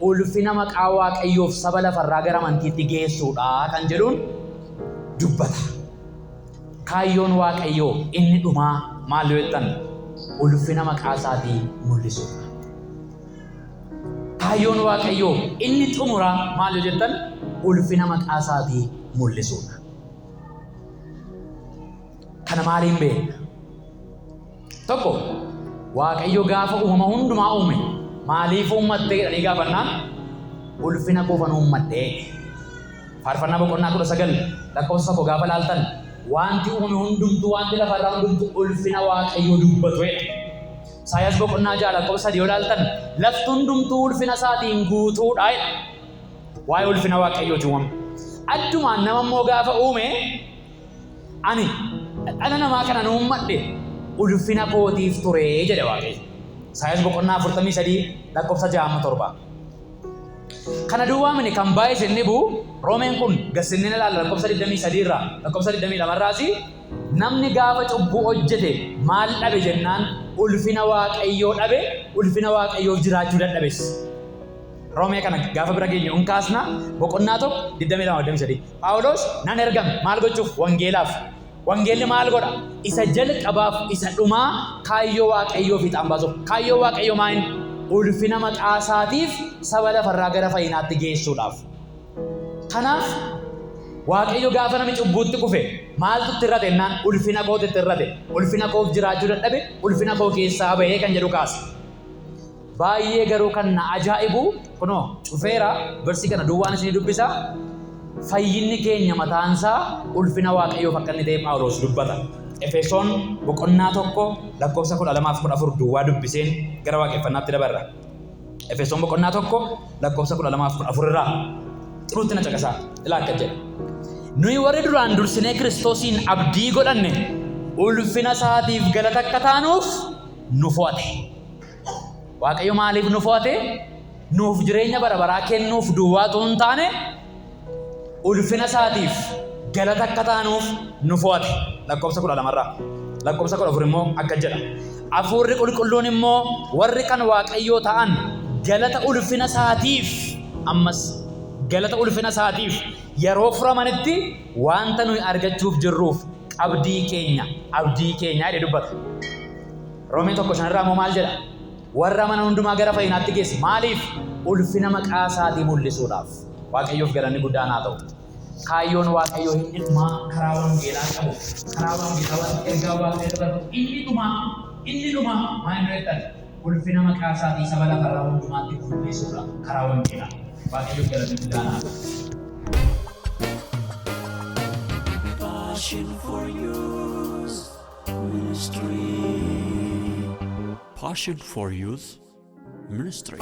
ulfina maqaa Waaqayyoof saba lafarraa gara amantiitti geessuudha kan jedhuun dubbata. Kaayyoon Waaqayyoo inni dhumaa maal yoo jettan, ulfina maqaa isaatii mul'isuudha. Kaayyoon Waaqayyoo inni xumuraa maal yoo jettan, ulfina maqaa isaatii mul'isuudha. Kana maaliin beekna? Tokko, Waaqayyo gaafa uumama hundumaa uume maaliif uummattee jedhanii gaafannaan, ulfina koofan uummadhee. Faarfannaa boqonnaa 19 lakkoofsa 1 gaafa laaltan, wanti uumame hundumtuu, wanti lafarraa hundumtuu ulfina Waaqayyoo dubbatu jedha. Isaayyaas boqonnaa 6 lakkoofsa 3 yoo laaltan, lafti hundumtuu ulfina isaatiin guutuudha jedha. Waa'ee ulfina Waaqayyooti uumame. Addumaan nama immoo gaafa uume, ani dhala namaa kana uummadhe ulfina kootiif ture jedhe Waaqayyo. Isaayyaas boqonnaa 43 lakkoofsa 6 amma 7. Kana duwwaa mini kan baay'ee isin dhibu, Roomeen kun gassinneen ilaalla lakkoofsa 23 irraa lakkoofsa 22 irraas, namni gaafa cubbuu hojjete maal dhabe jennaan, ulfina Waaqayyoo dhabe, ulfina Waaqayyoof jiraachuu dadhabes. Roomee kana gaafa bira geenyu hin kaasna, boqonnaa 1 22 23. Phaawulos nan ergame maal gochuuf? Wangeelaaf. Wangeelli maal godha? Isa jalqabaaf isa dhumaa kaayyoo Waaqayyoo fiixaan baasuuf. Kaayyoo Waaqayyoo maal? Ulfina maqaa isaatiif saba lafarraa gara fayyinaatti geessuudhaaf. Kanaaf Waaqayyo gaafa namni cubbuutti kufe maaltu itti irrate jennaan, ulfina kootu itti irrate. Ulfina koof jiraachuu dadhabe, ulfina koo keessaa bahee kan jedhu kaasa. Baay'ee garuu kan na ajaa'ibu, kunoo cufeera, verseii kana duwwaan isinii dubbisa. Fayyinni keenya mataansaa ulfina Waaqayyoof akka inni ta'e Phaawulos dubbata. Efesoon boqonnaa 1 lakkoofsa 12 fi 14 duwwaa dubbiseen gara waaqeffannaatti dabarra. Efesoon boqonnaa 1 lakkoofsa 12 fi 14 irraa xiruutti na caqasaa. Ilaa akka jedha. Nuyi warri duraan dursinee Kiristoosiin abdii godhanne ulfina isaatiif galata akka taanuuf nu fo'ate. Waaqayyo maaliif nu fo'ate? Nuuf jireenya bara baraa kennuuf duwwaatu hin taane, ulfina isaatiif galata akka taanuuf nu fo'ate. Lakkoofsa 12rraa. Lakkoofsa 14 immoo akka jedha. Hafuurri qulqulluun immoo warri kan Waaqayyoo ta'an galata ulfina isaatiif, ammas galata ulfina isaatiif yeroo furamanitti wanta nuyi argachuuf jirruuf qabdii keenya, abdii keenya jedhee dubbata. Roomee 1:5rraa immoo maal jedha? Warra amanan hundumaa gara fayyinaatti geesse. Maaliif? Ulfina maqaa isaatii mul'isuudhaaf. Waaqayyoof galanni guddaan haa ta'u. Kaayyoon Waaqayyoo inni dhumaa karaa wangeelaa qabu, karaa wangeelaa wanti ergaa Waaqayyoo dabarsu inni dhumaa maal inni jettan, ulfina maqaa isaatii saba lafarraa hundumaatti mul'isuudha karaa wangeelaa. Waaqayyoof galanni guddaan haa ta'u. Passion for Youth Ministry. Passion for Youth Ministry.